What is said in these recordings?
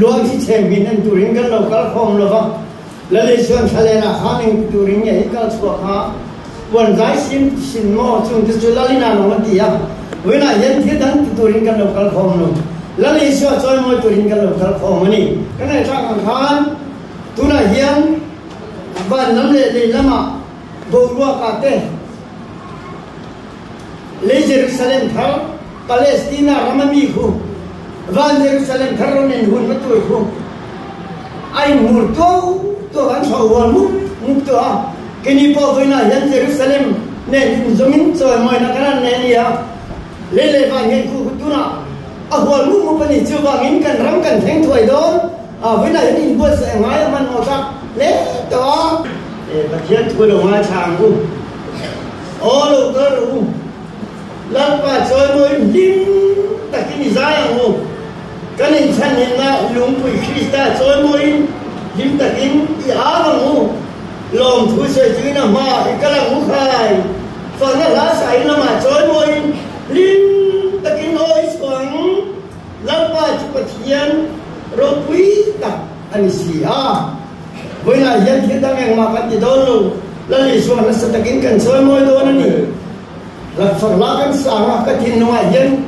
Luang hi chhem hin en turin kan lo kal khawm lo va, Lali chuan thlalenah khan eng turin nge i kal chhuak kha? Puan zai sin sin maw chung te chu Lalina lo a ti a, vawiinah hian thil dang ti turin kan lo kal khawm lo, Lali Isua chawimawi turin kan lo kal khawm a ni. Kan ngaihthlak ang khan tunah hian van lam leh lei lamah boruakah te lei Jerusalem thar, Palestina rama mi khu van Jerusalem thar rawn inhunna tur khu a inhmur tuau tuau an chho hual mup mup tawh a. Keini pawh vawiinah hian Jerusalem nen inzawmin chawimawina kan han nei a ni a, lei leh van hian khu khu tunah a hual mup mup a ni. Chuvangin kan ram kan thleng thuai dawn a, vawiinah hian inbuatsaih a ngai a hmanhmawh tak hle tawh a. Pathian thu lo ngaithla ang u. Aw lo kal rawh u. Lalpa chawimawi hlim takin i zai ang u. Kan inchhanhimna lungpui Krista chawimawiin hlim takin i au ang u. Lawmthu sawi chungin a hma i kal ang u khai. Fakna hla sain lamah chawimawiin hlim takin aw i chhuah ang. Lalpa chu Pathian ropui tak a ni si a. Vawiinah hian thil dang engmah kan ti dawn lo. Lal Isua nasa takin kan chawimawi dawn a ni. Hlakfak lah kan sang a, ka thinlungah hian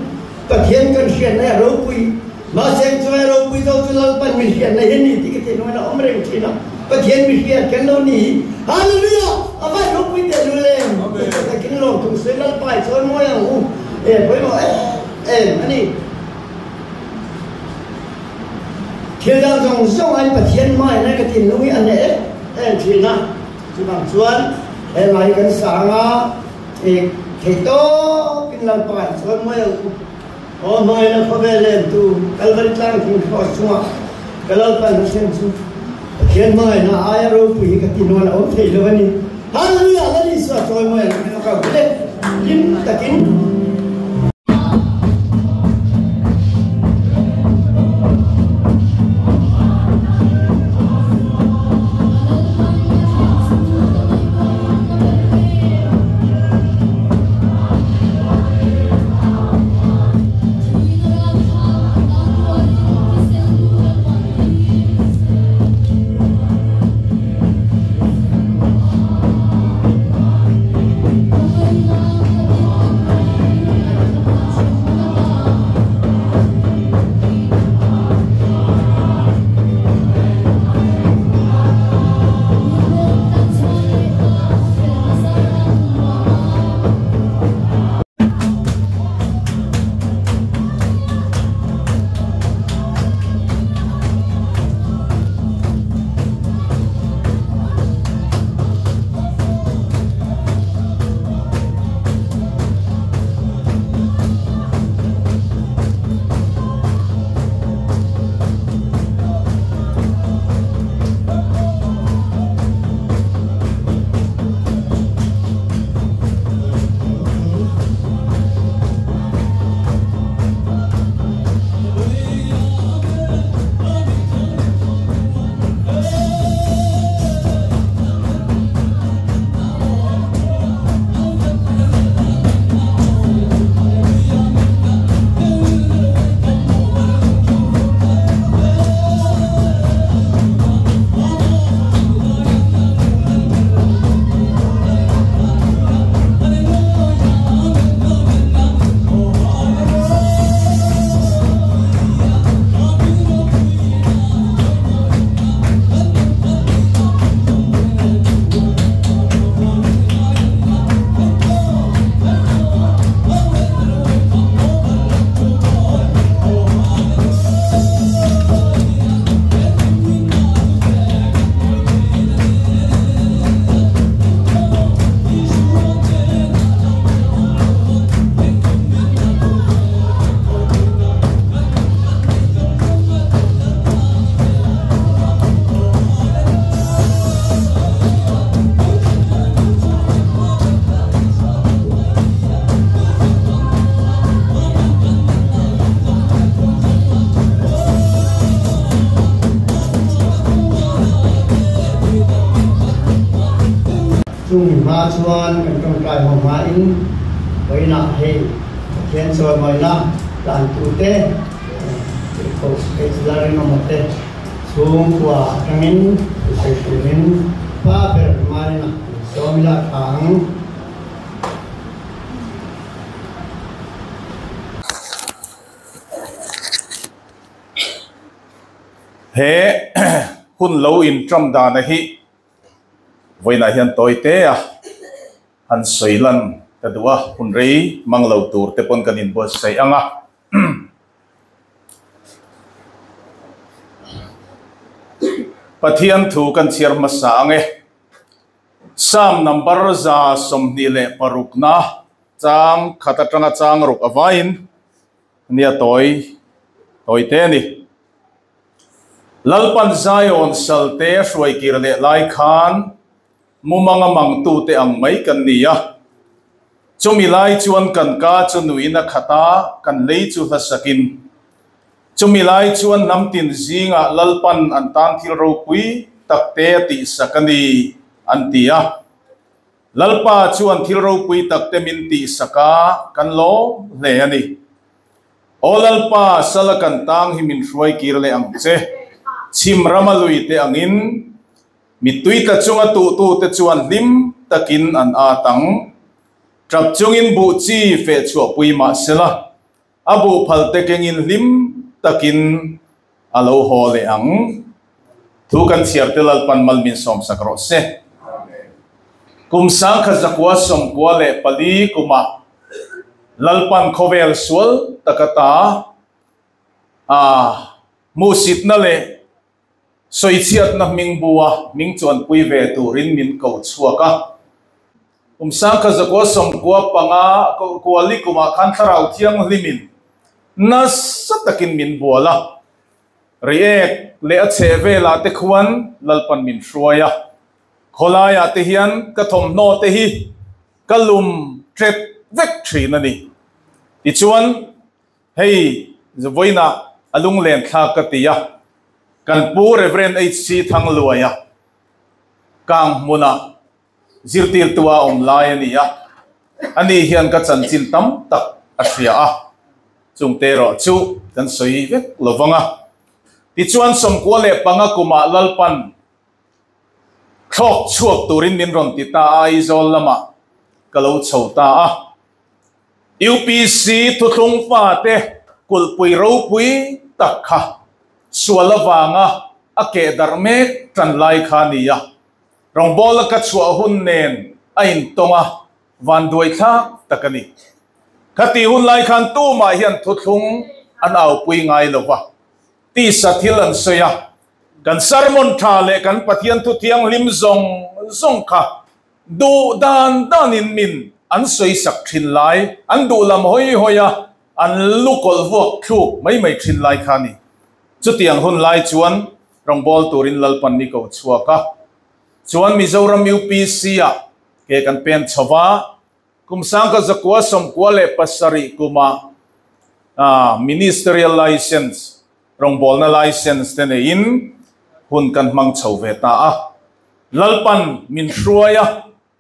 Pathian kan hriatna hi a ropui. Mahse ang chunga ropui zo chu Lalpan mi hriatna hi a ni tih ka thinlungin a awm reng thin a, Pathian mi hriat kan lo ni hi. Hallelujah! A van ropui teh lul em! Takin lawmthung sawi Lalpa hi chawi mawi ang u. E pawimawh em em a ni. Thil dang zawng zawng aiin Pathian hmaina ka thinlung hi a hneh em em thin a. Chuvang chuan helai kan sang a. Eng thei tawkin Lalpa hi chuan mawi ang u. Aw hmangaihna khawvel lentu Kalvari tlang thing cross chungah ka Lalpa hnathlen chu Pathian hmangaihna aia ropui hi ka ti nual a awm thei lo a ni. Hallelujah! Lal Isua chawi mawi ang u ka hmu le hlim takin. Chung hma chuan kan tawngtai ho hmain vawiinah hei Pathian chawimawina tlantu te. Tirhkoh H. Lalrinawma te chhungkua atangin thusawi turin Pa ber Marina sawm ila tha ang. He hun lo inṭam dana hi vawiinah hian tawi te a han sawi lan ka duh a, hun rei mang lo tur te pawn kan inbuatsaih ang a. Pathian thu kan chhiar hmasa ang e. Psalm number 126 na chang khat atanga chang ruk avaiin nia tawi tawi te a ni. Lalpan Zion salte hruai kir leh lai khan mumanga mangtute ang mai kan ni a. Chumi lai chuan kan ka chu nuin a khat a, kan lei chu hlasakin. Chumi lai chuan hnam tin zingah Lalpan an tan thil ropui takte a tihsak a ni, an ti a. Lalpa chuan thil ropui takte min tihsak a, kan lawm hle a ni. Aw Lalpa, sala kan tang hi min hruai kir leh ang che. Chhim rama lui te angin, mittui tla chunga tuhtute chuan hlim takin an at ang. Tap chungin buh chi feh chhuahpui mah sela, a buh phal te kengin hlim takin a lo haw leh ang. Thu kan chhiar te Lalpan mal min sawmsak rawh se. Kum 1994 kumah Lalpan khawvel sual taka ta a hmuhsitna leh sawichhiatna hming bua hming chuanpui ve turin min ko chhuak a. Kum 1995 kuali kumah khan Thlarau Thianghlimin nasa takin min bual a. Reiek leh a chheh velah te khuan Lalpan min hruai a. Khawlaiah te hian ka thawmhnaw te hi ka lum ṭet vek ṭhin a ni. Tichuan, hei vawiinah a lunglen thlak ka ti a, kan pu Rev. HC Thangluaia kang hmunah zirtirtu a awm lai a ni a, ani hian ka chanchin tam tak a hria a, chungte erawh chu kan sawi vek lo vang a. Tichuan, 95 kumah Lalpan Thlawk chhuak turin min rawn ti ta a, Aizawl lamah ka lo chho ta a. UPC thuthlung fate kulhpui ropui tak kha sual avanga a keh darh mek tan lai kha a ni a. Rawngbawla ka chhuah hun nen a intawng a, vanduai thlak tak a ni. Khati hun lai khan tumah hian thuthlung an aupui ngai lo va. Tisa thil an sawi a, kan sermon tha leh kan Pathian thu thianghlim zawng zawng kha duh dan danin min an sawi sak thin lai, an duh lam hawi hawi a, an lu kawlh vuak thluk mai mai thin lai kha a ni. Chutiang hun lai chuan rawngbâwl turin Lalpan ni ko chhuak a, chuan Mizoram UPC-ah ke kan pen chho va, Kum 1997 kumah Ministerial License, rawngbawlna license te neiin hun kan hmang chho ve ta a. Lalpan min hruai a,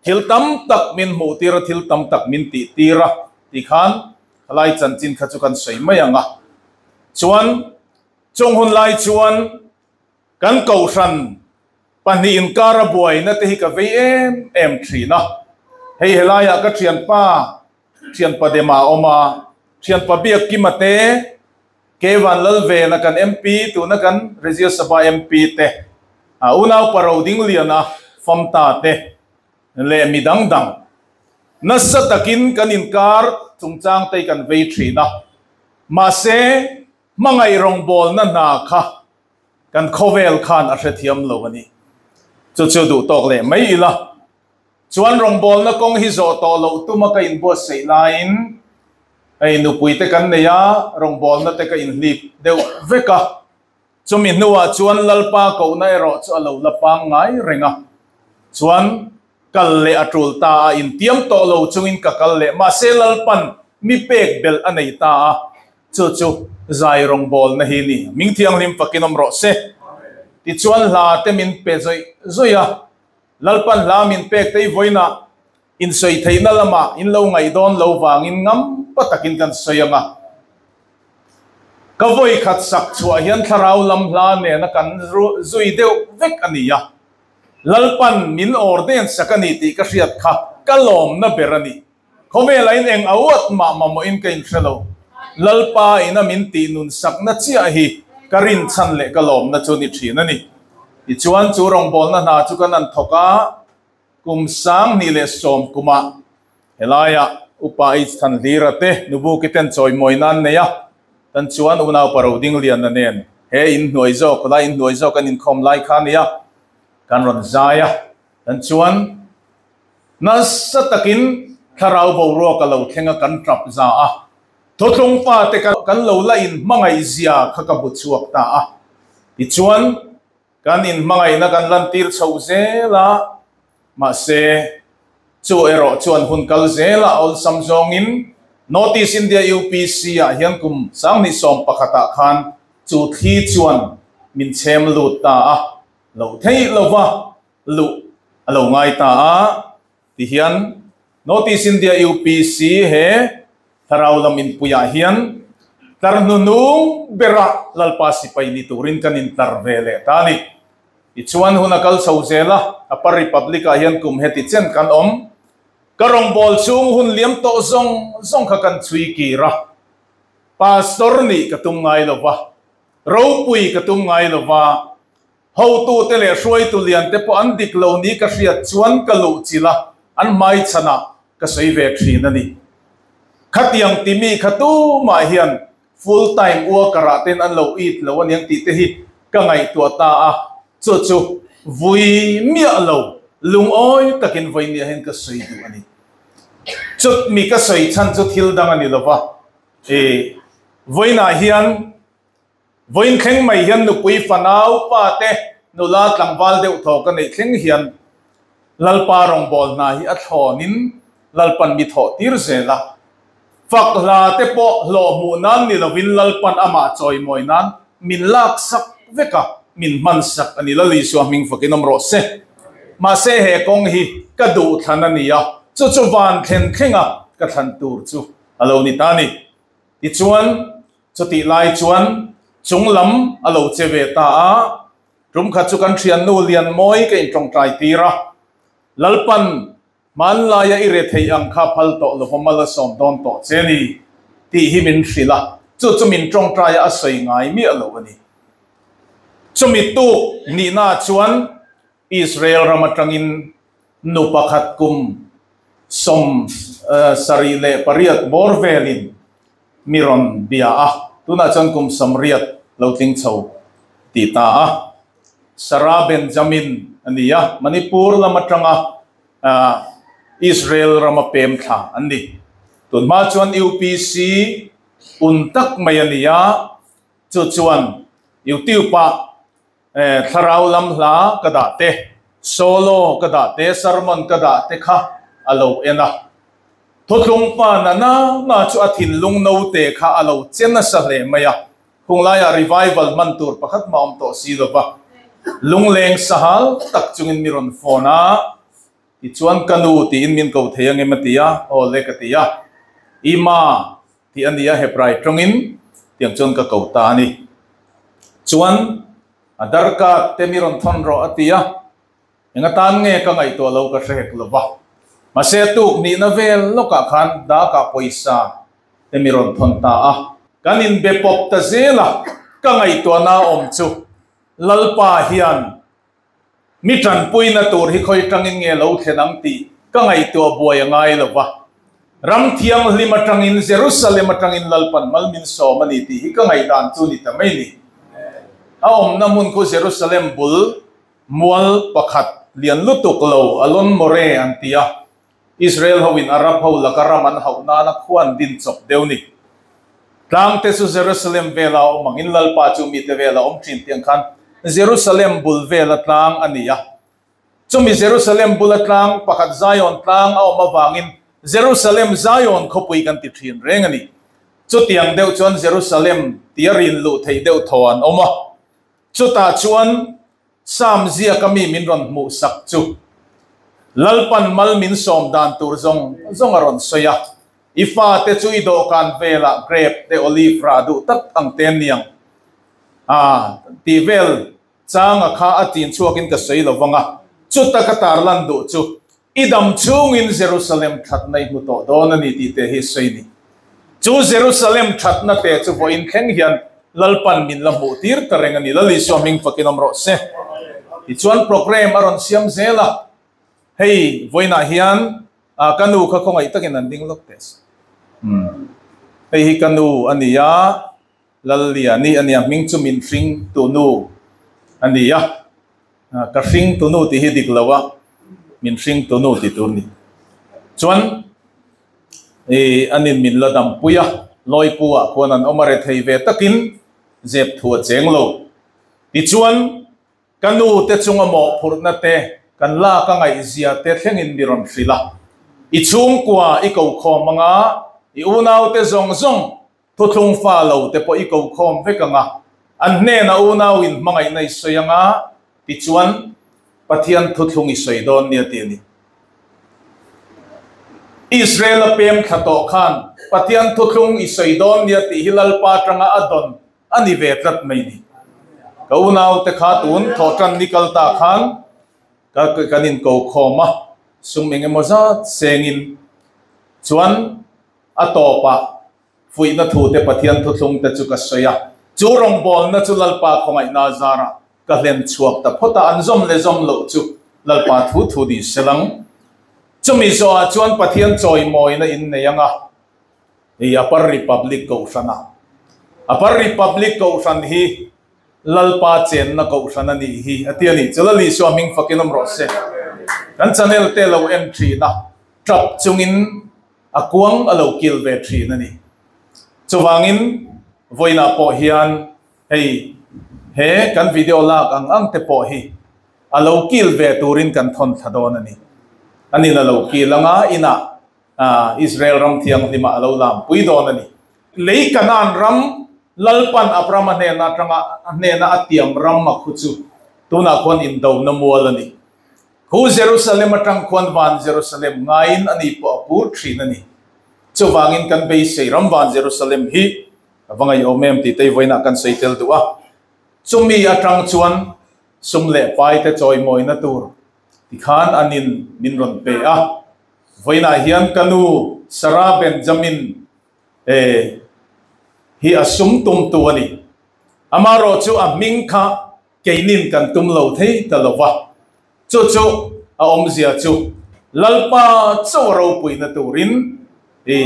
thil tam tak min hmuh tir a, thil tam tak min tih tir a tih khan khalai chanchin kha chu kan sawi mai ang a. Chuan chung hun lai chuan kan kohhran Pahnih inkara buaina te hi ka vei em em thin a, hei helaiah ka thianpa, thianpa Dema a awm a, thianpa Biakkima te, Kevan Lalvena kan MP, tuna kan Rajya Sabha MP te, a unaupa Rodingliana Famta te leh mi dang dang nasa takin kan inkar chungchang te hi kan vei thin a, mahse hmangaih rawngbawlna hna kha Kan khawvel khan a hrethiam lo a ni. Chu chu duh tawk leh mai ila. Chuan rawngbawlna kawng hi zawh tawh loh tuma ka inbuatsaih laiin hei nupui te kan nei a, rawngbawlna te ka inhlip deuh vek a. Chumi hnuah chuan Lalpa kohna erawh chu a lo la pangngai reng a. Chuan kal leh a tul ta a, intiam tawh lo chungin ka kal leh. Mahse Lalpan mi pek belh a nei ta a. Chu chu zai rawngbawlna hi ni. Hming thianghlim fakin awm rawh se. Tichuan hla te min pe zawih zawih a, Lalpan hla min pek te i vawiinah insawi theihna lamah in lo ngaih dawn lo vangin ngam pa takin kan sawi ang a. Ka vawi khat sak chhuah hian thlarau lam hla nena kan zui deuh vek a ni a, Lalpan min ordain sak a ni tih ka hriat kha ka lawmna ber a ni. Khawvela in eng auat mah mamawhin ka inhre lo. Lalpa ina min tih nun sakna chiah hi ka rinchhan leh ka lawmna chu ni thin a ni. Tichuan chu rawngbawlna hna chu kan han thawk a, Kum 2010 kumah helaiah Upa H Thanhlira te Nubuki ten chawimawi nan nei a, tan chuan unaupa Rodingliana nen he in hnuai zawk lai in hnuai zawk an inkhawm lai kha a nia, kan rawn zai a, tan chuan nasa takin thlarau boruak a lo thleng a kan tap za a, thuthlung fate kan lo la in hmangaih zia kha ka bu chhuak ta a, tichuan. Kan inhmangaihna kan lantir chhoh zel a, mahse, chu erawh chuan hun kal zela awlsam zawngin North East India UPC ah hian kum 2011 ah khan chu thli chuan min chhem lut ta a, loh theih lova luh a lo ngai ta a, Tihian North East India UPC he thlarau lam inpuiah hian tlar hnunung berah Lalpa sipai ni turin kan intlar ve leh ta a ni. Tichuan hun a kal chho zel a, Upper Republic-ah hian kum heti chen kan awm. Ka rawngbâwl chhung hun liam tawh zawng zawng kha kan chhui kir a, Pastor nih ka tum ngai lo va, ropui ka tum ngai lo va, Hotute leh hruaitu liante pawh an dik lo ni ka hriat chuan ka luh chilh a, an hmaichhanah ka sawi ve thin a ni. Khatiang timi kha tumah hian full time worker-ah ten an lo it lo aniang tih te hi ka ngaihtuah ta a, chu chu vui miah lo lungawi takin vawinia hian ka sawi duh a ni. Chutmi ka sawi chhan chu thil dang a ni lova, i vawiinah hian Vawiin thleng mai hian nupui fanau pa te nula tlangval deuh thaw ka neih thleng hian Lalpa rawngbâwl hna hi a thlawnin Lalpan mi thawh tir zel a. Fak hla te pawh hlawh hmuh nan ni lovin Lalpan amah chawimawi nan min lak sak vek a, min hman sak a ni. Lal Isua hming fakin awm rawh se. Mahse he kawng hi ka duh thlan a ni a, chu chu van thlen thlenga ka thlan tur chu a lo ni ta a ni. Tichuan, chutih lai chuan chung lam a lo che ve ta a, tum khat chu kan thiannu Lianmawi ka intawngtai tir a, Lalpan, hmanlaia i re theih ang kha phal tawh lova mal a sawm dawn tawh che ni, tih hi min hrilh a, chu chu min tawngtaia a sawi ngai miah lo a ni. Chumi tuk nihna chuan Israel ram atangin nu pakhat kum 78 bawr velin mi rawn bia a, tunah chuan kum 80 lo tling chho ti ta a. Sarah Benjamin a ni a, Manipur lam atanga Israel rama pem thla an ni. Tunhma chuan UPC un tak mai a ni a, chu chuan YouTube-ah Thlarau lam hla ka dah te, solo ka dah te, sermon ka dah te kha a lo en a. Thuthlung pa na na na chu a thinlung note kha a lo che nasa hle mai a. Khung laiah revival hman tur pakhat mah awm tawh si lo va. Lungleng sahal tak chungin mi rawn phone a, tichuan ka nu tiin min ko thei angem a ti a, aw le ka ti a. Ima tih a ni a, Hebrai tawngin tiang chuan ka ko ta a ni. Chuan a darkat te mi rawn thawn rawh a ti a, eng atan nge ka ngaihtuah lo ka hre hek lo va. Mahse tuk nihna vel lawkah khan dakah pawisa te mi rawn thawn ta a. Kan inbe pawp ta zel a, ka ngaihtuahna awm chu Lalpa hian Mi tanpuina tur hi khawi tangin nge lo thlen ang tih ka ngaihtuah buai a ngai lo va. Ram thianghlim atangin, Jerusalem atangin Lalpan mal min sawm a ni tih hi ka ngaihdan chu ni ta mai ni. A awmna hmun khu Jerusalem bul mual pakhat lian lutuk lo Alon More an ti a. Israel hoin Arab ho laka ram an hauh nana khua an din chawp deuh ni. Tlang te chu Jerusalem vela a awm angin Lalpa chu mite vela awm thin tiang khan Jerusalem bul vela tlang a ni a. Chumi Jerusalem bula tlang pakhat Zion tlang a awm avangin Jerusalem Zion khawpui kan ti thin reng a ni. Chutiang deuh chuan Jerusalem tia rin luh theih deuh thaw an awm a. Chutah chuan Sam ziaka mi min rawn hmuh sak chu Lalpan mal min sawm dan tur zawng zawng a rawn sawi a. I fate chu i dawhkan velah grape te olive rah duh tak ang te an ni ang a tih vel changa kha a chin chhuakin ka sawi lo vang a, chuta ka tarlan duh chu i dam chhungin Jerusalem thatna i hmu tawh dawn a ni tih te hi sawi ni. Chu Jerusalem thatna te chu vawiin thleng hian Lalpan min la hmuh tir ta reng a ni. Lal Isua hming fakin awm rawh se. Tichuan program a rawn siam zel a, hei vawiinah hian ka nu kha khawngaih takin an ding lawk teh se. Hei hi ka nu a ni a, Lalliani a nia, hming chu min hring tu nu a ni a, ka hring tu nu tih hi dik lo a, min hring tu nu tih tur ni. Chuan i anin min la dampui a, Lawipu ah khuan an awm a rethei ve takin zep thu a cheng lo. Tichuan ka nu te chunga mawhphurhna te kan lak a ngaihzia te thlengin mi rawn hrilh a, i chhungkua i ko khawm anga i unaute zawng zawng Thuthlung fa lo te pawh i ko khawm vek ang a, an hnenah unau in hmangaihna i sawi ang a, tichuan Pathian thuthlung i sawi dawn nia ti a ni. Israel a pem thla tawh khan Pathian thuthlung i sawi dawn nia tih hi Lalpa atanga a dawn a ni ve tlat mai ni. Ka unau te kha tun thawhtan ni kal ta khan ka kan in ko khawm a, sum engemaw zat sengin chuan A tawpah fuihna thute Pathian thuthlung te chu ka sawi a, chu rawngbawlna chu Lalpa khawngaihna zarah ka hlen chhuak ta phawt a, an zawm leh zawm loh chu Lalpa thu thu ni se lang. Chumi zawhah chuan Pathian chawimawina in nei ang a, hei Upper Republic Kohhrana. Upper Republic Kohhran hi Lalpa chenna Kohhran a nih hi a ti a ni. Chu Lal Isua hming fakin awm rawh se. Kan channel te lo en thin a, tap chungin A kuang a lo kil ve thin a ni. Chuvangin vawiinah pawh hian hei he kan video lak ang ang te pawh hi a lo kil ve turin kan thawn thla dawn a ni. Anin a lo kil anga inah Israel ram thianghlimah a lo lampui dawn a ni. Lei Kanaan ram Lalpan Abrahama hnena atanga a hnena a tiam ram a khu chu tunah khuan indona mual a ni. Khu Jerusalem atang khuan van Jerusalem ngaiin a ni pawh a pur thin a ni. Chuvangin kan beisei ram van Jerusalem hi a va ngaihawm em tih te vawiinah kan sawi tel duh a. Chumi atang chuan sum leh pai te chawimawina tur tikhan an in min rawn pe a. Vawiinah hian ka nu Sarah Benjamin e hi a sum tumtu a ni. Amaherawhchu a hming kha Keinin kan tum lo thei ta lo va, chu chu a awmzia chu Lalpa chaw ropuina turin i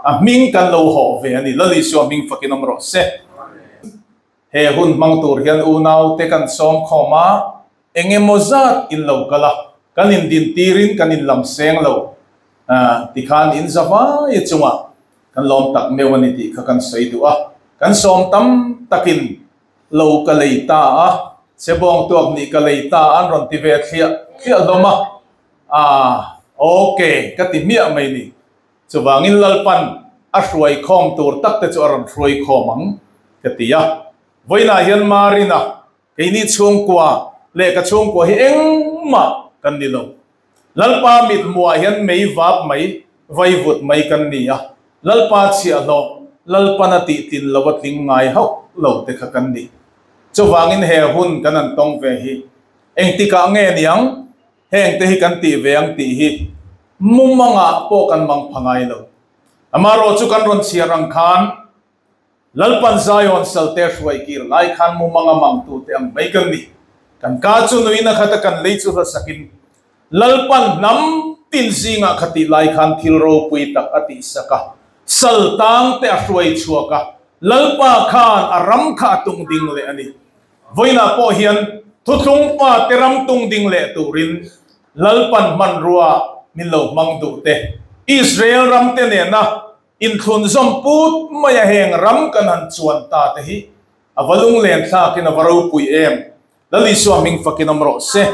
a hming kan lo hawh ve a ni. Lal Isua hming fakin awm rawh se. He hun hmang tur hian unaute kan sawm khawm a, eng emaw zat in lo kal a, kan indin tirin kan inlam seng lo tikhan in za vai chungah kan lawm tak meuh a ni tih kha kan sawi duh a, kan sawm tam takin Lo ka lei ta a, chebawng tuak nih ka lei ta a an rawn ti ve thliah thliah hlawm a, ah ok ka ti hmiah mai ni. Chuvangin Lalpan a hruai khawm tur tak te chu a rawn hruai khawm ang ka ti a. Vawiinah hian Marina, keini chhungkua leh ka chhungkua hi engmah kan ni lo. Lalpa mithmuhah hian mei vap mai, vaivut mai kan ni a, Lalpa chhiahhlawh, Lalpan a tih tlin lo a tling ngai hauh lo te kha kan ni. Chuvangin he hun kan han tawng ve hi engtikah nge niang heng te hi kan tih ve ang tih hi mumangah pawh kan mang pha ngai lo. Amaherawh chu kan rawn chhiar ang khan Lalpan Zion salte hruai kir lai khan mumang a mangtute ang mai kan ni. Kan ka chu nuin a khat a kan lei chu hlasakin Lalpan hnam tin zingah kha tih lai khan thil ropui tak a tihsak a, sal tangte a hruai chhuak a, Lalpa khan a ram kha a tung ding leh a ni. Vawiinah pawh hian thuthlung pa te ram tung ding leh turin Lalpan hmanrua min lo hmang duh te, Israel ram te nena Inthlunzawm put maia heng ram kan han chuan ta te hi a va lunglen thlakin a va ropui em. Lal Isua hming fakin awm rawh se.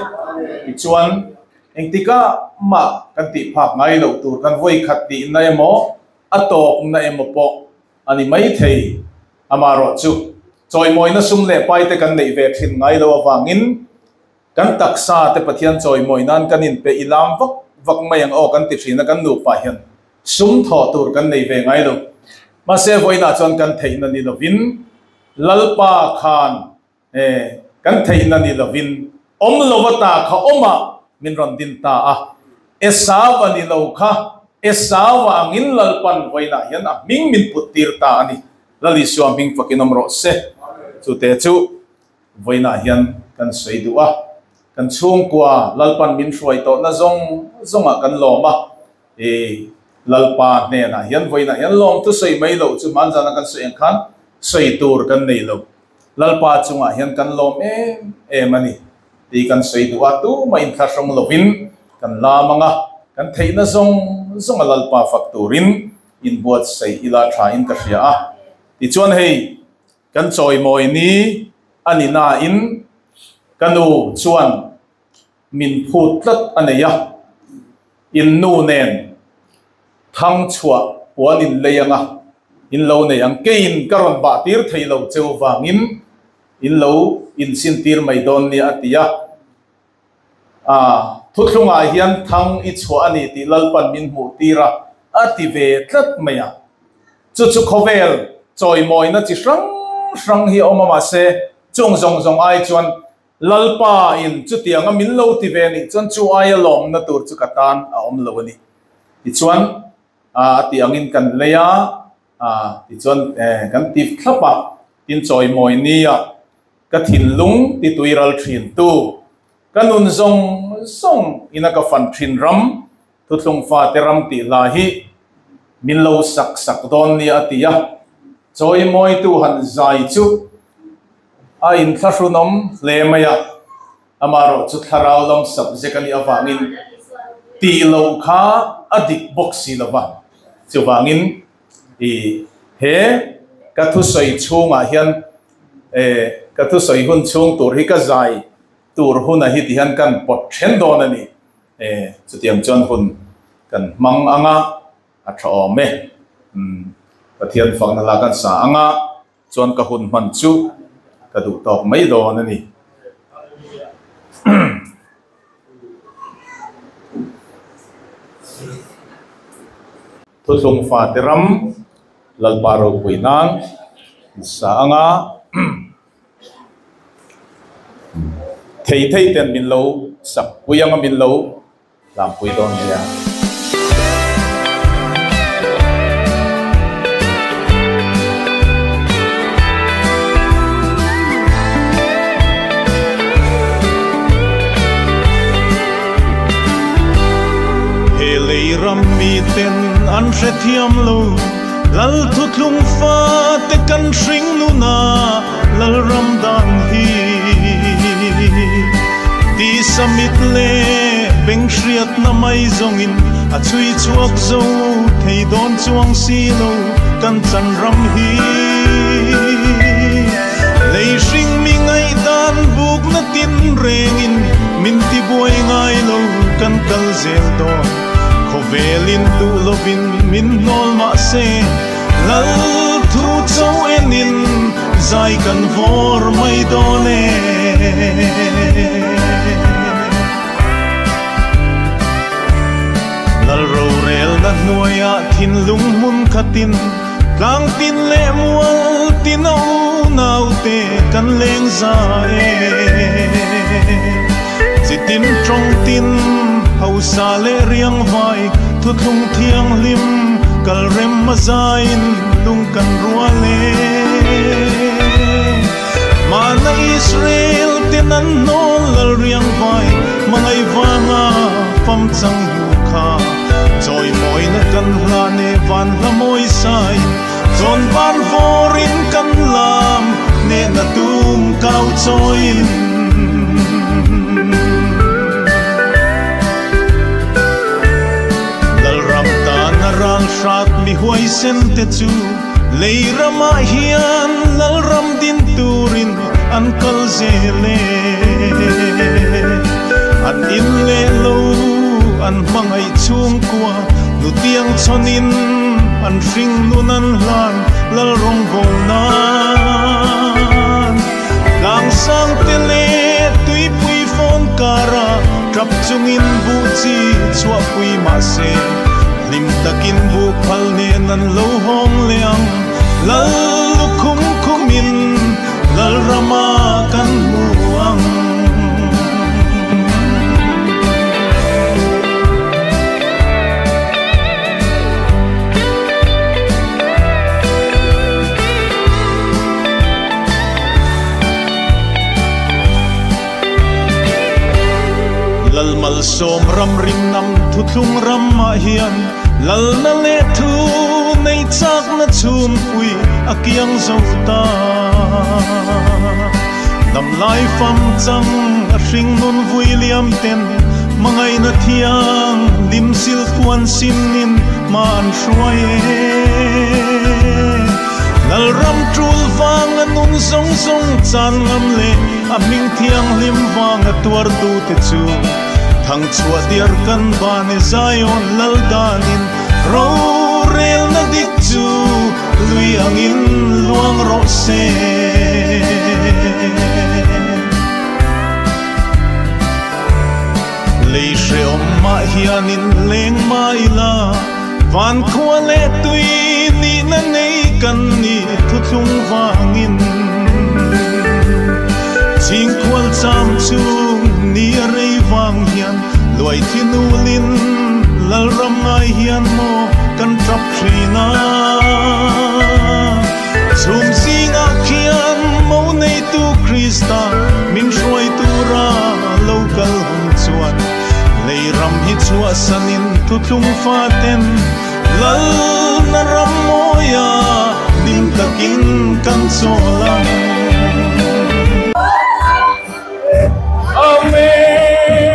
Tichuan, engtikah mah kan tih phak ngai loh tur kan vawi khat tihna emaw, a tawkna emaw pawh a ni mai thei. Amaherawh chu, chawimawina sum leh pai te kan neih ve thin ngai loh avangin kan taksa te Pathian chawimawi nan kan inpe i lam vak vak mai ang aw kan ti thin a kan nupa hian. Sum thawh tur kan nei ve ngai lo. Mahse vawiinah chuan kan theihna ni lovin Lalpa khan kan theihna ni lovin awm lova ta kha awmah min rawn din ta a. Esau a ni lo kha Esau a angin Lalpan vawiinah hian a hming min put tir ta a ni. Lal Isua hming fakin awm rawh se. Chute chu vawiinah hian kan sawi duh a. Kan chhungkua Lalpan min hruai tawhna zawng zawngah kan lawm a. I Lalpa hnenah hian vawiinah hian lawm thu sawi mai loh chu hmanzana kan sawi ang khan sawi tur kan nei lo. Lalpa chungah hian kan lawm em em a ni tih kan sawi duh a, tumah inthlahrung lovin kan lam ang a, kan theihna zawng zawnga Lalpa fak turin inbuatsaih ila tha in ka hria a. Tichuan hei kan chawimawi ni a ni nain ka nu chuan Min phut tlat a nei a, in nu nen thang chhuah puan in lei ang a, in lo nei ang. Keiin ka rawn bah tir thei lo cheu vangin in lo insin tir mai dawn nia a ti a. A thuthlungah hian thang i chhuah a ni tih Lalpan min hmuh tir a, a ti ve tlat mai a. Chu chu khawvel chawimawina chi hrang hrang hi a awm a, mahse chung zawng zawng ai chuan Lalpa in chutiang a min lo ti ve nih chuan chu aia lawmna tur chu ka tan a awm lo a ni. Tichuan a tih angin kan lei a, tichuan kan ti thlap a, tin chawimawi nia ka thinlung ti tuiral thin tu, ka nun zawng zawng ina ka fan thin ram, thuthlung fate ram tih hla hi min lo sak sak dawn nia a ti a, chawimawitu han zai chu A inthlahrunawm hle mai a, amaherawh chu thlarau lam subject a nih avangin tih loh kha a dik bawk si lo va. Chuvangin i he ka thusawi chhungah hian ka thusawi hun chhung tur hi ka zai tur huna hi ti hian kan pawt then dawn a ni. Chutiang chuan hun kan hmang ang a, a tha awm e. Pathian fakna hla kan sa ang a. Chuan ka hun hman chu ka duh tawk mai dawn a ni. Thuthlung fate ram Lalpa ropui nan sa anga thei thei ten min lo sak pui anga min lo Tlangpui dawn nia. He lei ram miten an hrethiam lo, Lal thuthlung fate kan hring nuna Lal ram dan hi. Tisa mit leh beng hriatna mai zawngin a chhui chhuak zo thei dawn chuang si lo kan chan ram hi. Lei hring mi ngaihdan bukna tin rengin min tibuai ngai lo kan kal zel dawn. Khawvelin duh lovin min hnawl mah se Lal thu cho enin zai kan vawr mai dawn e. Lal rorelna hnuaiah thinlung hmun khatin tlang tin leh mual tin a unaute kan leng za e. Chitin tawng tin hausa leh riang vai thuthlung thianghlim kal rem a zaiin lung kan rual e. Mahna Israel ten an hnawl lal riang vai hmangaih vanga fam chang hnu kha chawimawina kan hlan e van hla mawi saiin chawn van vawrin kan lam hnehna tum kau chawiin. Lalram tana ral hrat mi huaisen te chu lei ramah hian Lalram din turin an kal zel e. An in leh lo an hmangaih chhungkua nutiang chhawnin an hring nun an hlan Lalrawng vawl nan. Tlangsang te leh tuipui fawn kara tap chungin buh chi chhuahpui mahse. Lim takin bu phal nen an lo hong leang lal khum khumin lal rama kan muang. Lal mal som ram rim nam thu thlung ram ma hian lal na le thu nei chak na chum pui a kiang zo ta. Dam lai fam chang a hring nun vui liam ten mangai na thiang lim sil puan sim nin man hruai e. Lal ram trul vang a nun zong zong chan ngam le a ming thiang lim wang a tuar tu te chu. Thang chua diar kan ban e Zion lal danin ro rel na dik chu lui angin luang ro se. Lei hre om ma hianin leng ma ila van khua le tui ni na nei kan ni thu thlung wangin. Ching kwal cham chung ni a rei wang hian luai thinulin lal ram ngai hian mo kan trap thina. Chum singa khian mo nei tu Krista min hruai tu ra local hong chuan lei ram hi chua sanin thu thlung fa ten lal na ram moya nim takin kan cholang. Amen,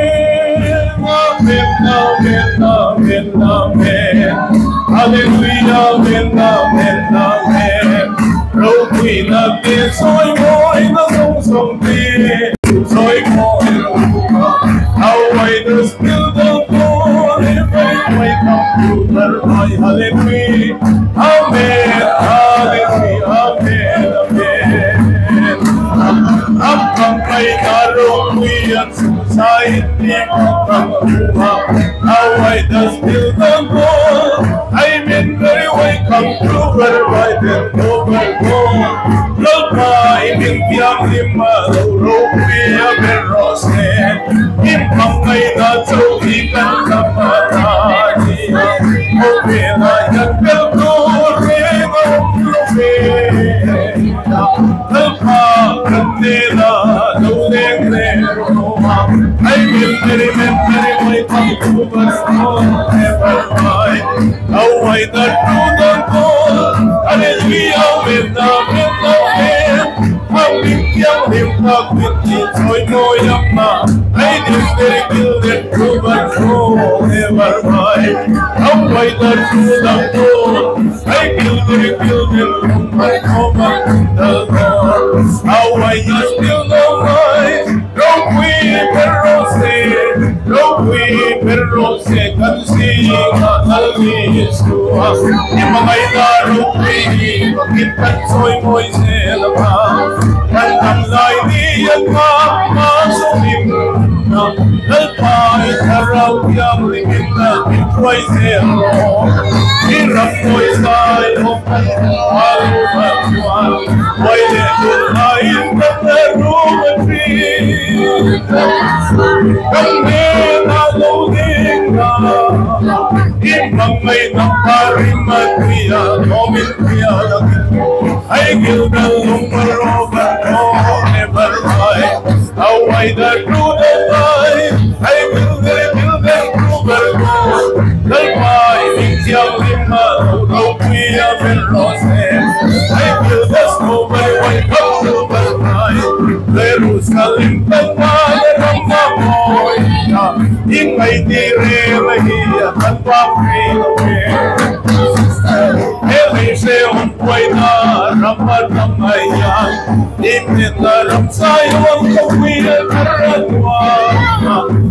amen, amen, amen, amen. Hallelujah, amen, amen, amen. Ro quỳ na tiền soi môi na sông sông tiền soi môi ro. How I the still the glory when come to the hallelujah. Amen, hallelujah, amen, amen. Ram kam kai karo kuyan susay ni kam ruha. How I the still the goal I mean very way come to her by the over go. Lalpa imin tiang lima ro kuya berose. Im kam kai na chau ikan kapatani. Open I can bel go re lo Lalpa kandela lo leng re ro ma. I will very very way come to us never by. How I the truth and goal. Hallelujah, amen, amen, amen. Aming yang lim pa kwit choi mo yam na. I did very kill that true but never by. How I the truth and goal. I kill very kill them my coma the Lord. How I the still no right. No we perose, no we perose kansi nalmi sua. Imangay na rupi, bakit kan soy moy selama. Kan ang lay niyan ka masulim na. Lalpay karaw yang lingin na intry zero. Hirap mo'y say o palumaguan. Pwede tulayin ka na rumatri. Kami na loading ka. Imang may naparimatria, nomintia ay gildal lumaroban ko never lie. How I the truth and lie. I will the build and prover go. Lalpay ityang lima rokuya berose. I will the snow by white come to by. Jerusalem tanana ramamoy. Ingay di re kan pa Elise on buhay na ramadamayan. Iminaram sa'yo ang kawilan karanwa.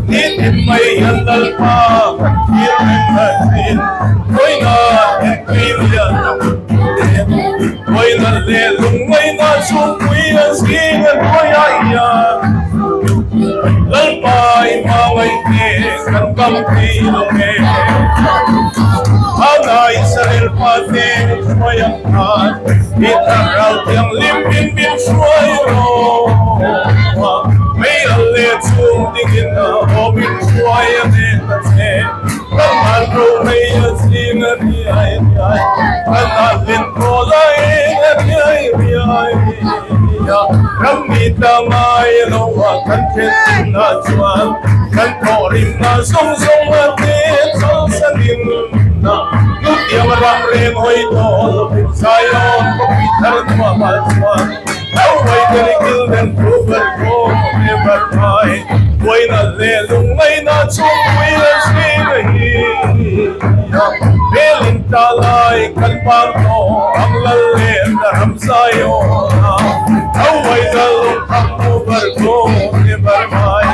Nitimay handal pa kakirin Koy na ekwilan Koy na lelong may na sukuyan singan koy ayan. Lalpay maway te kan kampi lome. pa te hruai ang khan i thlarau thianghlim min min hruai rawh mei al le chhum dingin a aw min hruai a ne ta che kan man ro mei a zing a riai riai kan a lin ko lai a riai riai ram mi ta ngai lo a kan then na chuan kan tho rim na song song a te chal sanin na nu tiang ram reng hoi to Zion ko pi thar tua ma chuan au wai kan kil den thu ber ko never mai quay na le lung mai na chung pui la si na hi belin ta lai kan par to ang lal le na ram Zion au wai da lung tham over go never mai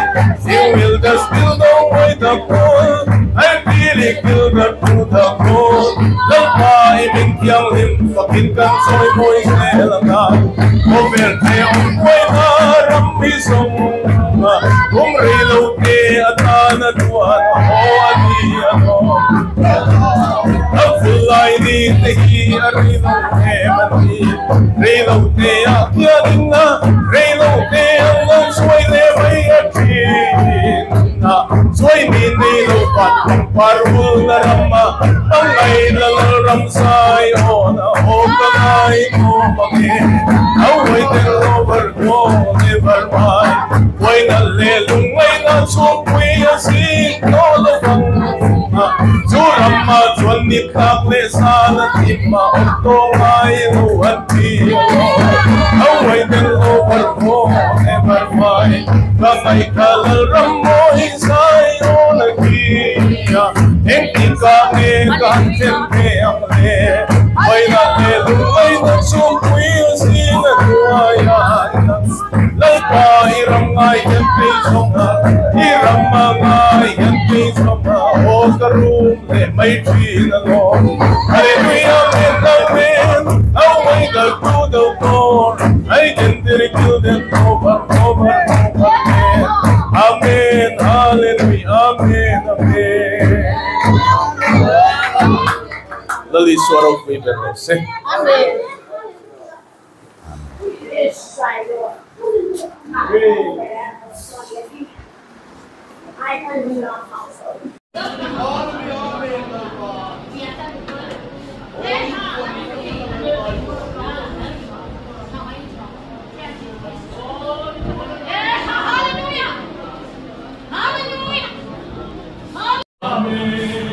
you will the still no way the call I feel it kill the truth the call lal pai min thiang lim fakin kan soi moi se la na over te om quay na ram mi song kum ri lo te atana tuan ho ani ano lai ni te hi a ri lo te man ni ri lo te a kia ding na ri lo te ang lo suai le mai a thi na suai ni ni lo pat parul na rama ang ai la la ram sai o na o ka ngai o ma ke au wai te lo bar go never mai wai na le lung mai na chung pui a si no lo bang chu ram ma chuan ni tak le sa na tim ma om to ngai lo an ti au wai te lo bar go never mai ka mai ka lal ram mo hi sai o na ki ya eng ti ka nge kan chen pe ang le wai na le lung mai na chung pui a si na tua ya lai pa i ram ngai yan pe song a i ram ma ngai yan pe song a o ka rum le mai thi na lo hallelujah amen amen au mai da tu do ko ai den dir kil den over over over amen hallelujah amen amen Lali suara pui ber se. Amen.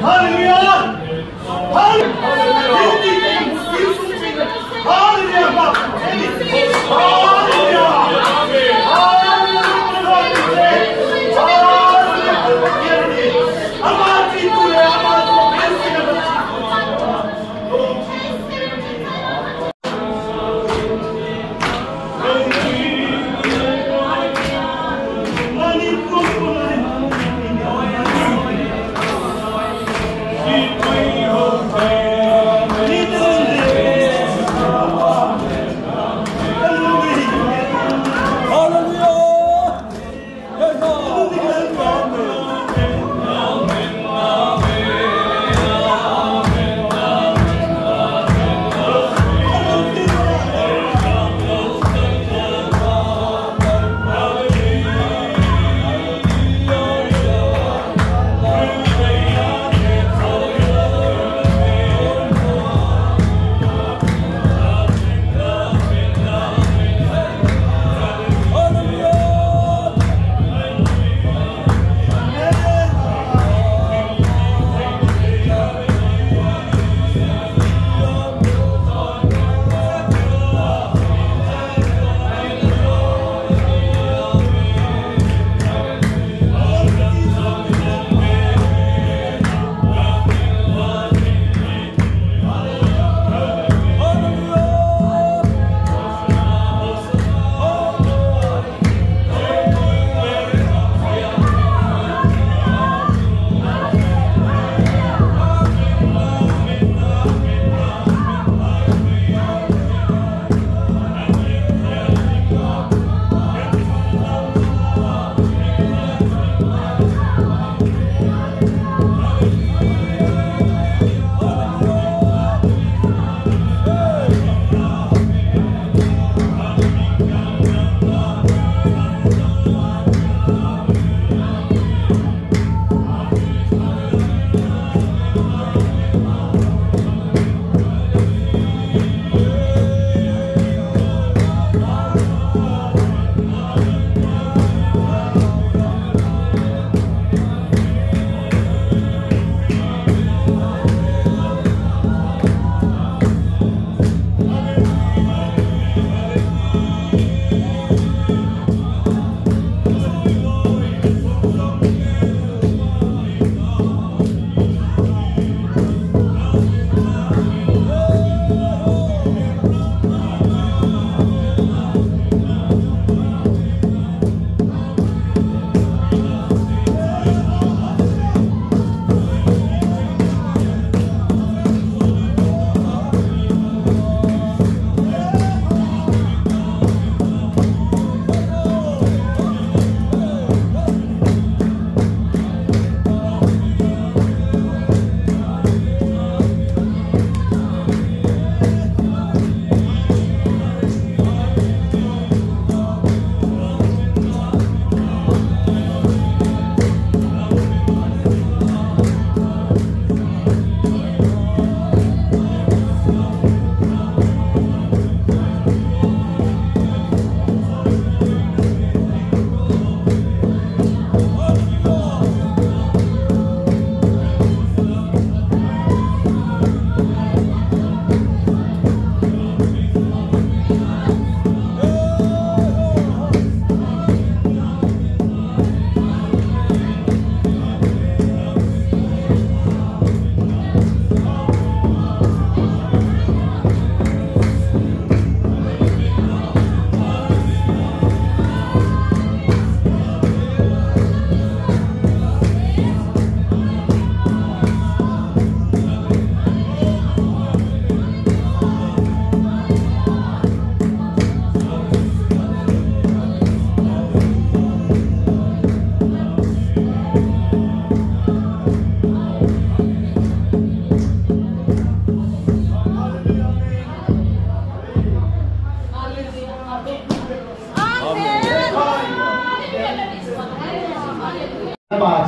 Hallelujah!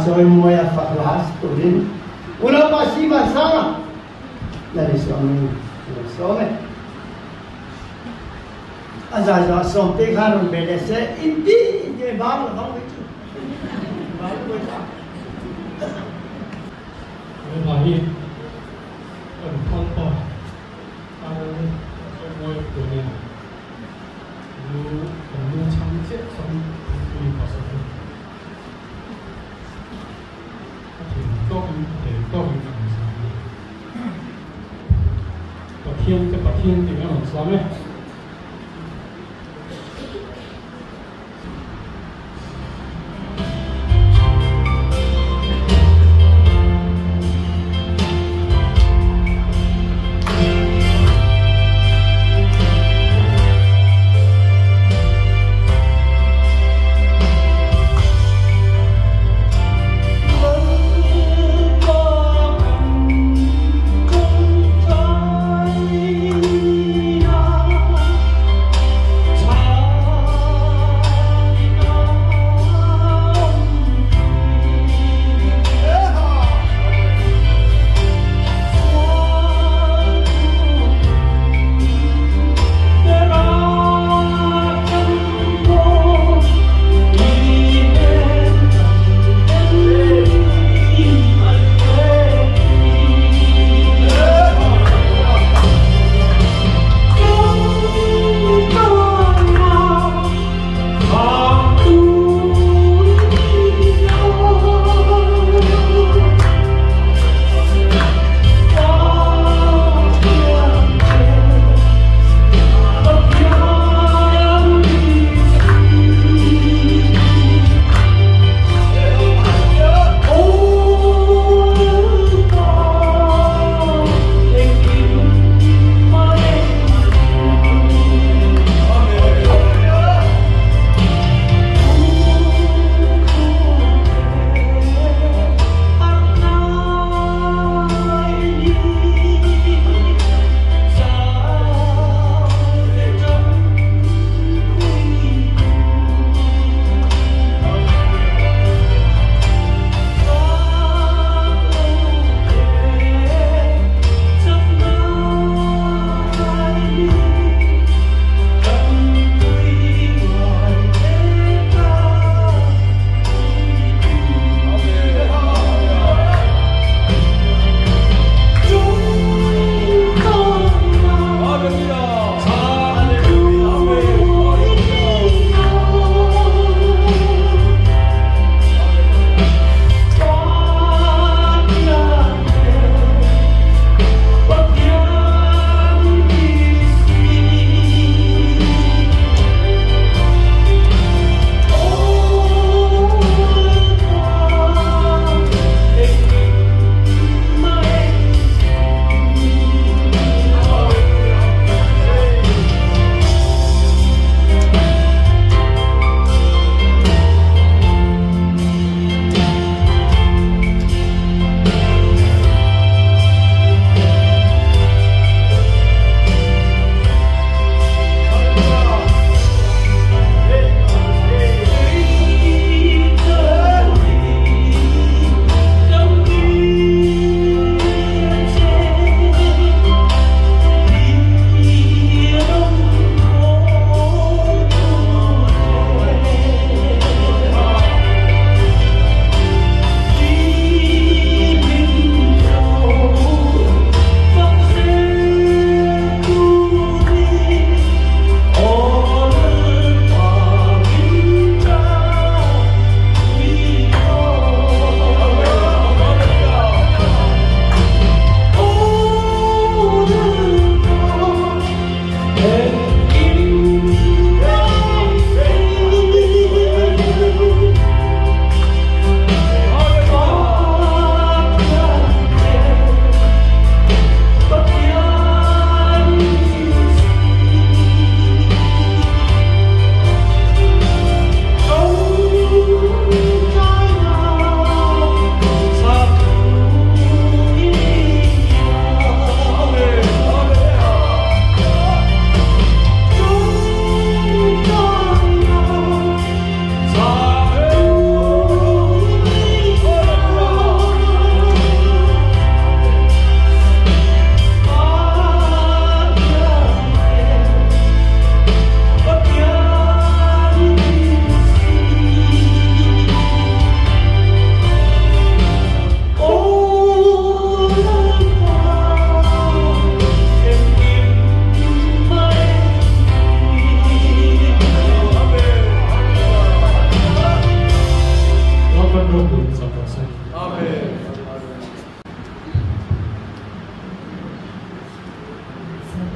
Chawimawi a fak hla sa turin Unaupa Sivan Sanga Lal Isua hmingin ka lo sawm e. A zai zawh ah Sawmtei khan rawn be leh se, Inti inti mai bang la bang mai chu. Bang la buai ta. He hla hi kan thangpa ar chawimawi tur nen lu kan lu chhang chiah chuan thingpui ka sawi a. A thei tawkin a thei tawkin ka rawn zam a ni. Pathian te Pathian tih ka rawn zam e.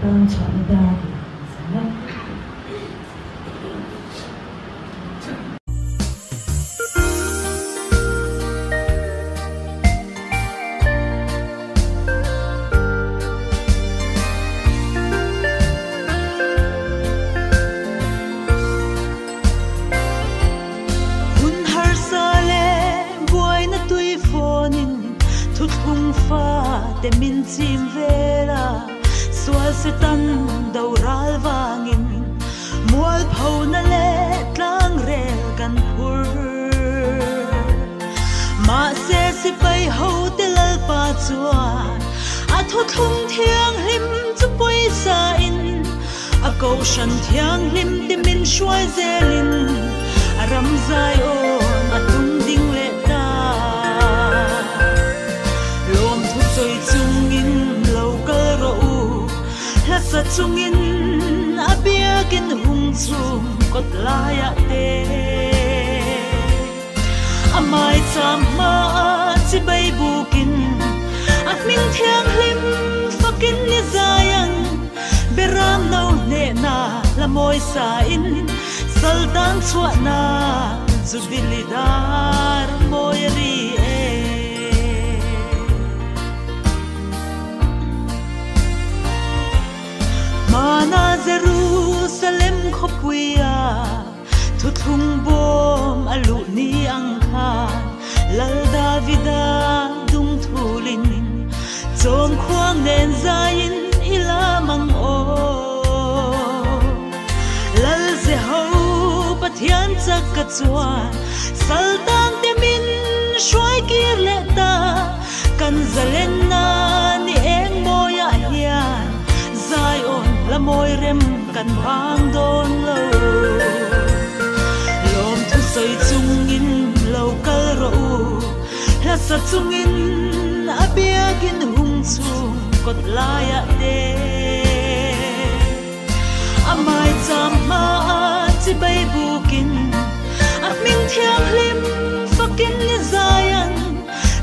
Saltan chhuahna dar tih kan sawi a. Hun harsa leh buaina tui fawnin thuthlung fate min chim vel a, sual setan do ral vangin mualphona leh tlangrel kan phur. Mahse sipai hote Lalpa chuan a thuthlung thianghlim chu pawisa in a kohhran thianghlim te min hruai zelin a ram Zion a tum ding leh ta. Lawmthu sawi chungin lo kal rawh u, hla sa chungin a biakin hung chhung kawt laiah te. A maicham hmaah chibai bukin a hming thianghlim fakin ni zai ang. Beram no hnehna la mawi sain saltan chhuahna Jubilee dar mawi a ri e. Hmana Jerusalem khawpuia thuthlung bawm a luh ni ang khan Lal Davida dungthulin chawmkhuang nen zaiin i lam ang aw. Lal Jeho Pathian chak ka chuan saltang te min hruai kir leh ta, kan zalenna ni eng mawiah hian Zion la mawi rem kan bang dawn lo. Lawmthu sawi chungin lo kal rawh u, hla sa chungin a biakin hung chhung kawt laiah te. A maicham hmaah chibai bukin a hming thianghlim fakin ni zai ang,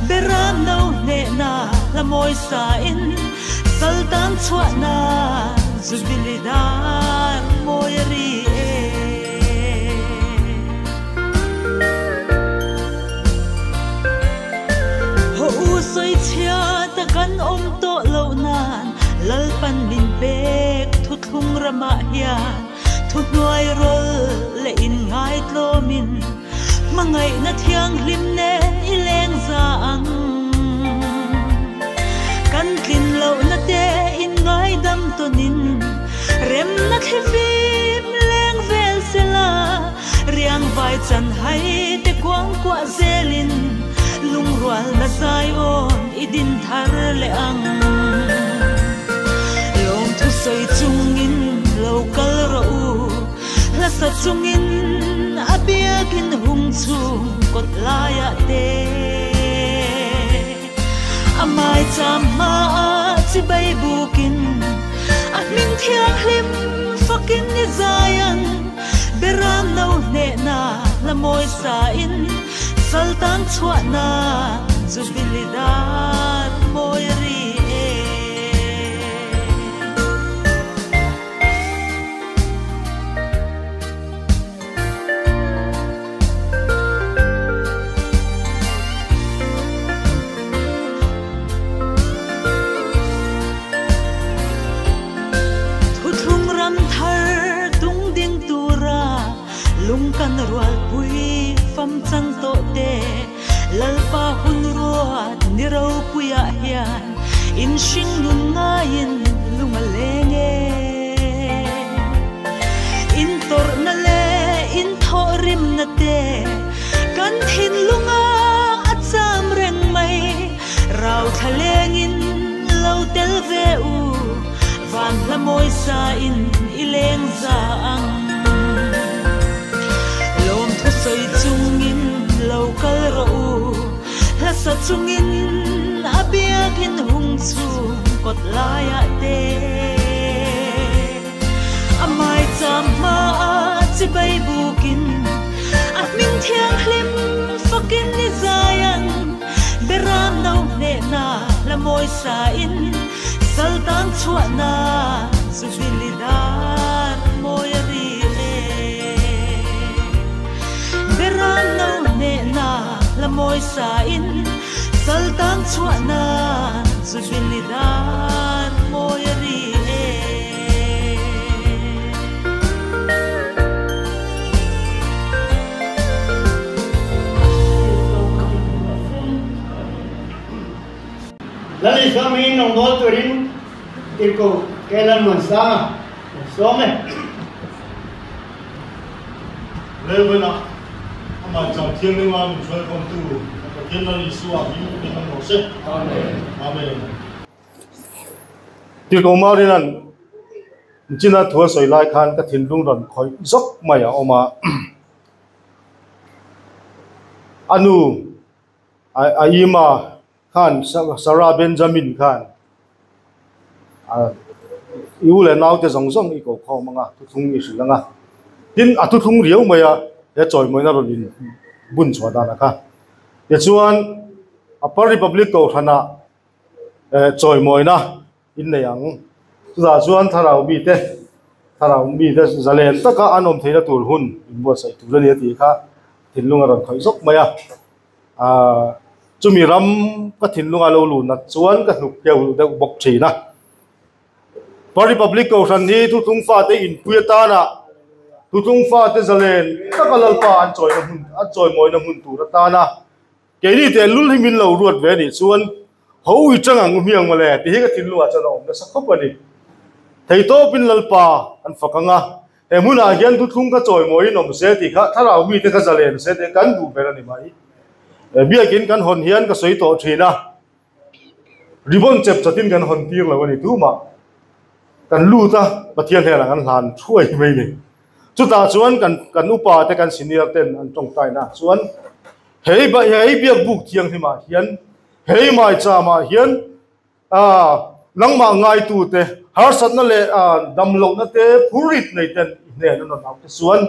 beram no hnehna la mawi sain saltan chhuahna Jubilee dar mawi a ri e. Haw u sawi chhia ta kan awm tawh loh nan Lalpan min pek thuthlung ramah hian thuhnuai rawl leh inngaitlawmin hmangaihna thianghlim nen i leng za ang. Kan tlin lohna te inngaidam tawnin remna thlifim leng vel sela, riang vai chan hai te kuang kuah zelin lungrualna Zion i din thar leh ang. Lawmthu sawi chungin lo kal rawh u, hla sa chungin a biakin hung chhung kawt laiah te. A maicham hmaah chibai bukin a hming thianghlim fakin ni zai ang, beram no hnehna la mawi sain saltan chhuahna Jubilee dar mawi a ri e. Thuthlung ram thar tung ding tura lung kan rualpui fam chang tawh te, Lalpa hun ruat ni ropuiah hian in hring nun ngaiin lung a leng e. In tawrhna leh in thawh rimna te kan thinlunga a cham reng mai, rau thla lengin lo tel ve u, van hla mawi sain i leng za ang. Lawmthu sawi chungin lo kal rawh u, hla sa chungin a biakin hung chhung kawt laiah te. A maicham hmaah chibai bukin a hming thianghlim fakin ni zai ang, beram no hnehna la mawi sain saltan chhuahna Zubili dar mawi a ri e. Beram no hnehna la mawi sa in Saltang chhuahna Zubili dar mawi a ri e. Lal Isua hmingin rawngbâwl turin Tirhkoh Kelan Muansanga kan sawm e. Reuben-a amah chang thianghlim a min hruaikhawmtu Pathian Lal Isua hming in awm rawh se. Amen. Tirhkoh Marina'n China thu a sawi lai khan ka thinlung rawn khawih zawk mai a awm a. A nu a ima khan Sarah Benjamin khan i u leh naute zawng zawng i ko khawm ang a, thuthlung i hrilh ang a. Tin, a thuthlung riau mai a, he chawimawina rawn in bun chhuah dan a kha. Tichuan, Upper Republic Kohhranah chawimawina in nei ang. Chutah chuan thlarau mite, thlarau mite zalen taka an awm theihna tur hun inbuatsaih tur a ni a tih kha thinlung a rawn khawih zawk mai a. Ahh chumi ram ka thinlunga lo luh nat chuan ka hnuk keu deuh bawk thin a. Pa Republic Kohhran hi Thuthlung fate inpui atana Thuthlung fate zalen taka Lalpa an chawina hmun an chawimawina hmun tur atana keini teh lul hi min lo ruat ve anih chuan ho i tang ang u hmiang mawle tih hi ka thinlungah chuan a awm nasa khawp a ni. Theitawpin Lalpa an fak ang a, He hmunah hian thuthlung ka chawimawiin awm se tih kha thlarau mite ka zalen se tih kan duh ber a ni mai. Biakin kan hawn hian ka sawi tawh thin a, ribbon chep chatin kan hawn tir lo a ni tumah. Kan lut a, Pathian hnenah kan hlan thuai mai ni. Chutah chuan kan kan upa te kan senior ten an tawngtaina chuan hei hei biak buk thianghlimah hian hei maicham-ah hian A, nangmah ngaitute, harsatna leh damlohna te phurrit nei ten i hnen an rawn auh te chuan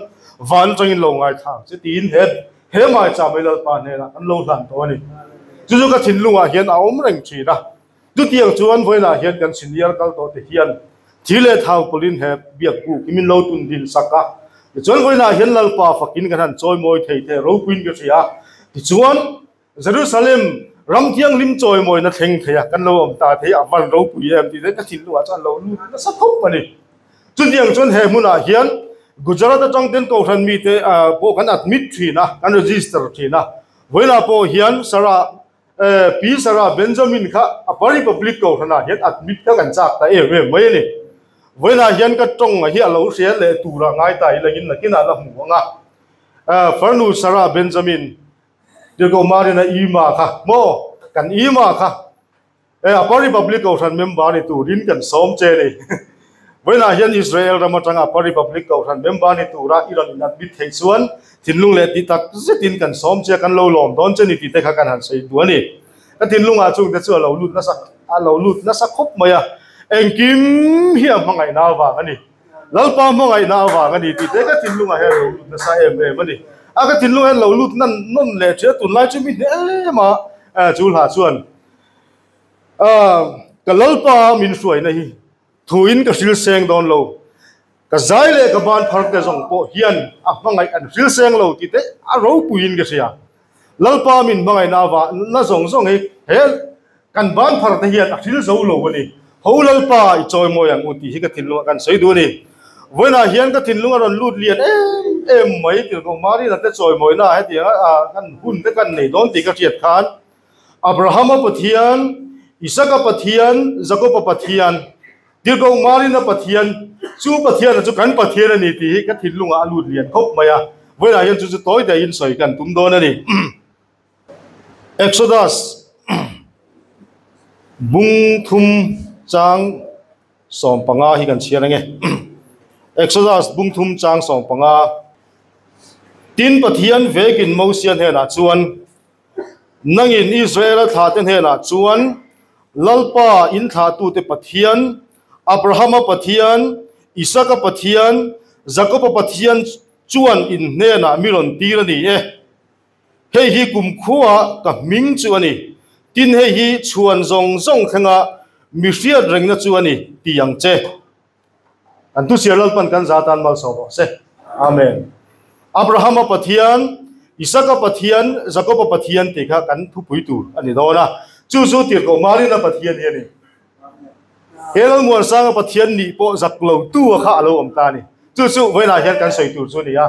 van atangin lo ngaithla ang che tiin he he maicham mai Lalpa hnenah kan lo hlan tawh a ni. Chu chu ka thinlungah hian a awm reng thin a. Chutiang chuan vawiinah hian kan senior kal tawh te hian thi leh thau pawlhin he biak buk hi min lo tun din sak a. Tichuan vawiinah hian Lalpa fakin kan han chawimawi thei thei ropuiin ka hria a. Tichuan Jerusalem ram thianghlim chawimawina thleng thei a, kan lo awm ta thei a, van ropui em tih te ka thinlungah chuan lo lut nasa khawp a ni. Chutiang chuan he hmunah hian Gujarat atang ten Kohhran mite pawh kan admit thin a, kan register thin a. Vawiinah pawh hian Sarah, Pi Sarah Benjamin kha Upper Republic Kohhranah hian admit kha kan chak ta em em mai a ni. Vawiinah hian ka tawng hi a lo hria leh turah ngai ta ilangin nakinah la hmu ang a. Farnu Sarah Benjamin Tirhkoh Marina Ima kha maw? Kan Ima kha e Upper Republic Kohhran member ni turin kan sawm che ni. Vawiinah hian Israel ram atanga Upper Republic Kohhran member ni tura i rawn inadmit theih chuan thinlung leh ti tak zetin kan sawm che a, kan lo lawm dawn che ni tih te kha kan han sawi duh a ni. Ka thinlungah chungte chu a lo lut nasa a lo lut nasa khawp mai a, engkim hi a hmangaihna avang a ni. Lalpa hmangaihna avang a ni tih te ka thinlungah hian lo lut nasa em em a ni. A ka thinlungah hian lo lut nan nawn leh ṭhia tunlai chu mi hneh em a, chu hla chuan ka Lalpa min hruaina hi thuin ka hril seng dawn lo, ka zai leh ka ban phar te zawng pawh hian a hmangaih an hril seng lo tih te a ropuiin ka hria. Lalpa min hmangaihna avang na zawng zawng hi he kan ban phar te hian a hril zo lo a ni. Ho Lalpa i chawimawi ang u tih hi ka thinlungah kan sawi duh a ni. Vawiinah hian ka thinlung a rawn lut lian em em mai tirhkoh Marina te chawimawina hetianga kan hun te kan nei dawn tih ka hriat khan Abrahama Pathian, Isaka Pathian, Jakoba Pathian, tirhkoh Marina Pathian, chu Pathiana chu kan Pathian a ni tih hi ka thinlungah a lut lian khawp mai a. Vawiinah hian chu chu tawi daihin sawi kan tum dawn a ni. Exodus bung thum chang 15 hi kan chhiar ange. Exodus bung thum chang 15 Tin Pathian vekin Mosia hnenah chuan Nangin Israela thlate hnenah chuan Lalpa in thlahtute Pathian, Abrahama Pathian, Isaka Pathian, Jakoba Pathian chuan in hnenah mi rawn tir a ni e. Hei hi kumkhua ka hming chu a ni, tin hei hi chhuan zawng zawng thlenga mi hriat rengna chu a ni, ti ang che. Kan tu siar Lalpan kan za tan malsawm rawh se. Amen. Abrahama Pathian, Isaka Pathian, Jakoba Pathian tih kha kan thupui tur a ni dawn a. Chu chu tirhkoh Marina Pathian hi a ni. He Lalmuansanga Pathian nih pawh zak lo tu a kha a lo awm ta a ni. Chu chu vawiinah hian kan sawi tur chu a ni a.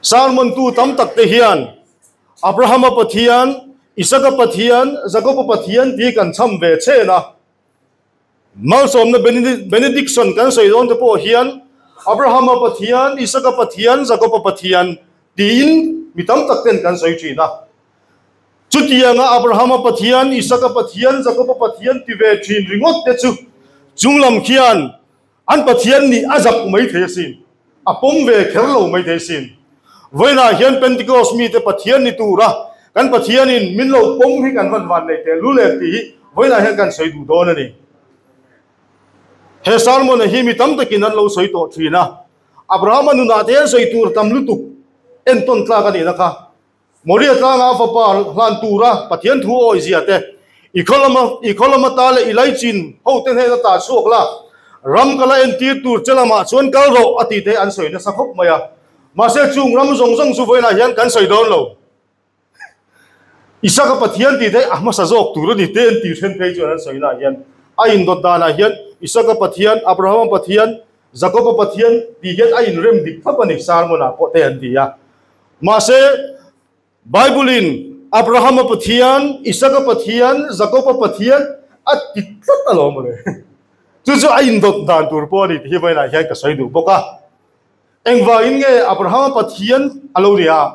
Sermon tu tam tak te hian Abrahama Pathian, Isaka Pathian, Jakoba Pathian tih kan chham ve chen a. Malsawmna benediction kan sawi dawn te pawh hian Abrahama Pathian, Isaka Pathian, Jakoba Pathian tiin mi tam tak ten kan sawi thin a. Chutianga Abrahama Pathian, Isaka Pathian, Jakoba Pathian ti ve thin ringawt te chu chunglam khian an Pathian nih a zak mai thei asin, a pawm ve kher lo mai thei asin. Vawiinah hian Pentecost mite Pathian ni tura kan Pathianin min lo pawm hi kan van van nei teh lul em tih hi vawiinah hian kan sawi duh dawn a ni. He sermon-a hi mi tam takin an lo sawi tawh thin a, Abrahama nunah te hian sawi tur tam lutuk entawn tlak a nihna kha. Moria tlanga a fapa hlan tura Pathian thu a awihzia te, I khaw lama, i khaw lama ta leh i laichin hote hnena ta chhuak la, ram kala entir tur che lamah chuan kal rawh a tih te an sawi nasa khawp mai a. Mahse chung ram zawng zawng chu vawiinah hian kan sawi dawn lo. Isaka Pathian tih te a hmasa zawk tur a ni te an tih then phei chuan an sawinaah hian a indawt danah hian Isaka Pathian, Abrahama Pathian, Jakoba Pathian tih hian a inrem dik thlap a ni sermon-ah pawh te an ti a. Mahse, Bible-in Abrahama Pathian, Isaka Pathian, Jakoba Pathian a ti tlat alawm mawle. Chu chu a indawt dan tur pawh a ni tih hi vawiinah hian ka sawi duh bawk a. Engvangin nge Abrahama Pathian a lo nih a,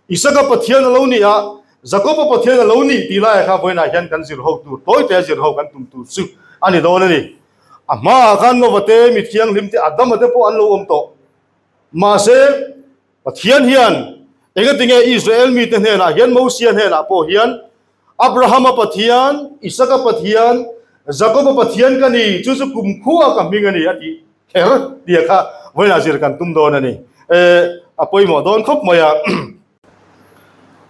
Isaka Pathian a lo nih a, Jakoba Pathian a lo nih tih laiah kha vawiinah hian kan zir ho tur, tawi te zir ho kan tum tur chu a ni dawn a ni. A hmaah khan Nova te, mi thianghlim te, Adama te pawh an lo awm tawh. Mahse, Pathian hian engatinge Israel mite hnenah hian Mosia hnenah pawh hian Abrahama Pathian, Isaka Pathian, Jakoba Pathian ka ni, chu chu kumkhua ka hming a ni a tih kher tia kha vawiinah zir kan tum dawn a ni. E, a pawimawh dawn khawp mai a.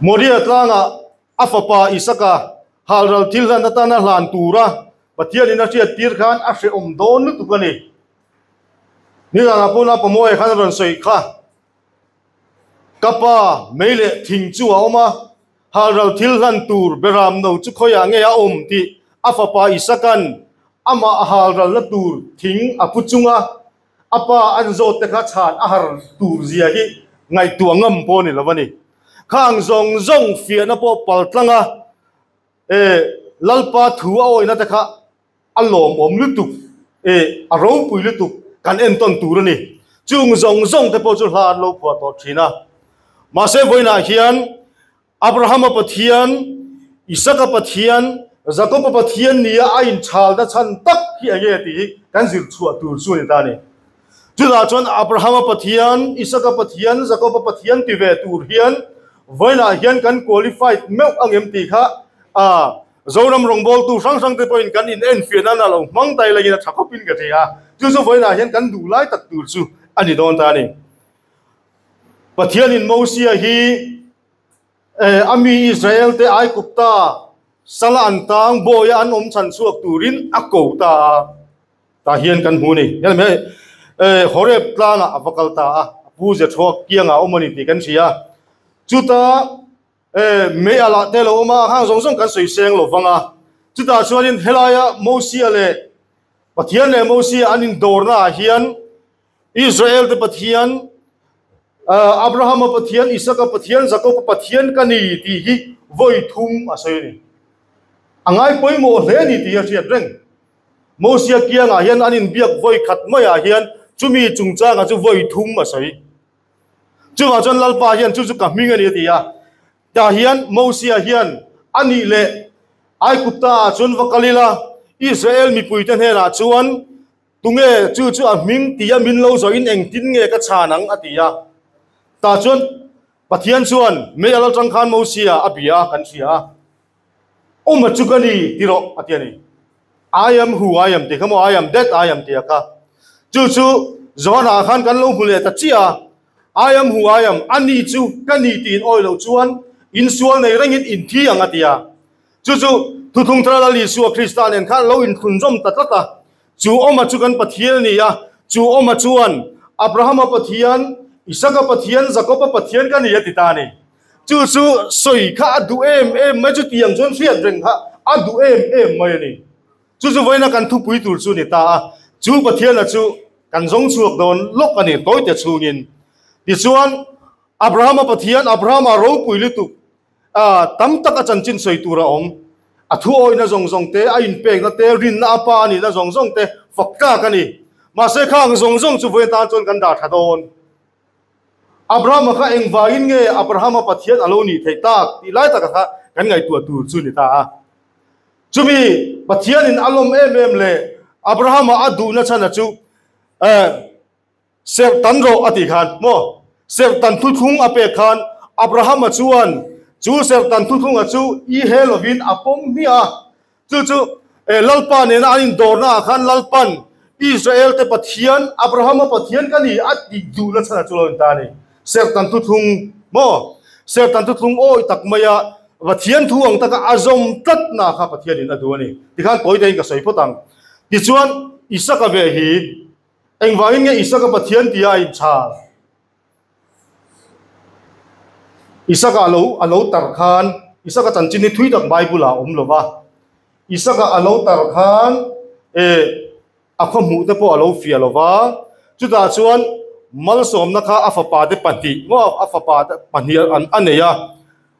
Moria tlangah a fapa Isaka halral thil hlan atana hlan tura Pathianin a hriattir khan a hrehawm dawn lutuk a ni. Nizanah pawh na Pamuaia khan a rawn sawi kha, Ka pa, mei leh thing chu a awm a, halral thil hlan tur beram no chu khawiah nge a awm tih a fapa Isaka'n amah a halralna tur thing a pu chunga a pa an zawt te kha chhan a har tur zia hi ngaihtuah ngam pawh a ni lo a ni. Khang zawng zawng fiahna pawh paltlang a, e Lalpa thu a awihna te kha A lawmawm lutuk e, a ropui lutuk kan entawn tur a ni. Chung zawng zawng te pawh chu hla an lo phuah tawh thin a. Mahse vawiinah hian Abrahama Pathian, Isaka Pathian, Jakoba Pathian nia a inchhalna chhan tak hi eng nge tih hi kan zir chhuah tur chu a ni ta a ni. Chutah chuan Abrahama Pathian, Isaka Pathian, Jakoba Pathian ti ve tur hian vawiinah hian kan qualified meuh angem tih kha a Zoram rawngbawltu hrang hrang te pawhin kan in enfiah nan a lo hmang ta ila in a tha khawpin ka hria a, chu chu vawiinah hian kan duh lai tak tur chu a ni dawn ta a ni. Pathianin Mosia hi a mi Israel te Aigupta sala an tang bawia an awm chhan chhuak turin a ko ta a, tah hian kan hmu a ni. Hemi Horeb tlangah a va kal ta a, a pu Zethroa kiangah a awm a ni tih kan hria a, chuta E, mei a lah te lo awm a, hang zawng zawng kan sawi seng lo vang a. Chutah chuanin helaia Mosia leh Pathian leh Mosia an indawrna ah hian Israel te Pathian, Abrahama Pathian, Isaka Pathian, Jakoba Pathian ka ni tih hi vawi thum a sawi a ni. A ngai pawimawh hle a ni tih hi a hriat reng. Mosia kiangah hian an inbiak vawi khat maiah hian chumi chungchangah chu vawi thum a sawi. Chuvang chuan Lalpa hian chu chu ka hming a ni a ti a. Tah hian Mosia hian a nih leh Aigupta ah chuan va kal ila, Israel mipuite hnenah chuan tunge chu chu a hming tia min lo zawhin engtin nge ka chhan ang a ti a. Tah chuan Pathian chuan mei a laltang khan Mosia a bia a kan hria a. Awma chu ka ni ti rawh a ti a ni. I am who I am tih kha maw I am that I am tih a kha. Chu chu Johana ah khan kan lo hmu leh ta chiah a, I am who I am, a ni chu ka ni tiin awi loh chuan insual nei rengin inthi ang a ti a. Chu chu Thuthlung Thar Lal Isua Krista nen khan lo inthlunzawm ta tlat a. Chu awma chu kan Pathian a ni a, Chu awma chuan Abrahama Pathian, Isaka Pathian, Jakoba Pathian ka ni a ti ta a ni. Chu chu sawi kha a duh em em mai, chutiang chuan hriat reng kha a duh em em mai a ni. Chu chu vawiina kan thupui tur chu ni ta a, chu Pathiana chu kan zawng chhuak dawn lawk a ni tawite chhungin. Tichuan, Abrahama Pathian, Abrahama ropui lutuk, tam tak a chanchin sawi tur a awm. A thu awihna zawng zawng te, a inpekna te, rinna a pa a nihna zawng zawng te fak tlak a ni. Mahse khang zawng zawng chu vawiin tan chuan kan dah tha dawn. Abrahama kha engvangin nge Abrahama Pathian a lo nih theih tak tih lai taka kha kan ngaihtuah tur chu ni ta a. Chumi Pathianin a lawm em em leh Abrahama a duhna chhana chu serh tan rawh a tih khan maw? Serh tan thuthlung a pek khan Abrahama chuan chu serh tan thuthlunga chu i he lovin a pawm hmiah a. Chu chu Lalpa nena an indawrna ah khan Lalpan Israel te Pathian, Abrahama Pathian ka ni a tih duhna chhan a chu lo in ta a ni. Serhtan thuthlung maw? Serhtan thuthlung awi tak maia Pathian thu ang taka a zawm tlatna kha Pathianin a duh a ni. Tikhan tawi tein ka sawi phawt ang. Tichuan Isaka ve hi engvangin nge Isaka Pathian tia a inchhal? Isaka a lo a lo tar khan Isaka chanchin hi thui tak Bible ah a awm lo va, Isaka a lo tar khan eh a khaw hmuh te pawh a lo fiah lo va, chutah chuan malsawmna kha a fapa te pahnih maw a fapa te pahnih an a nei a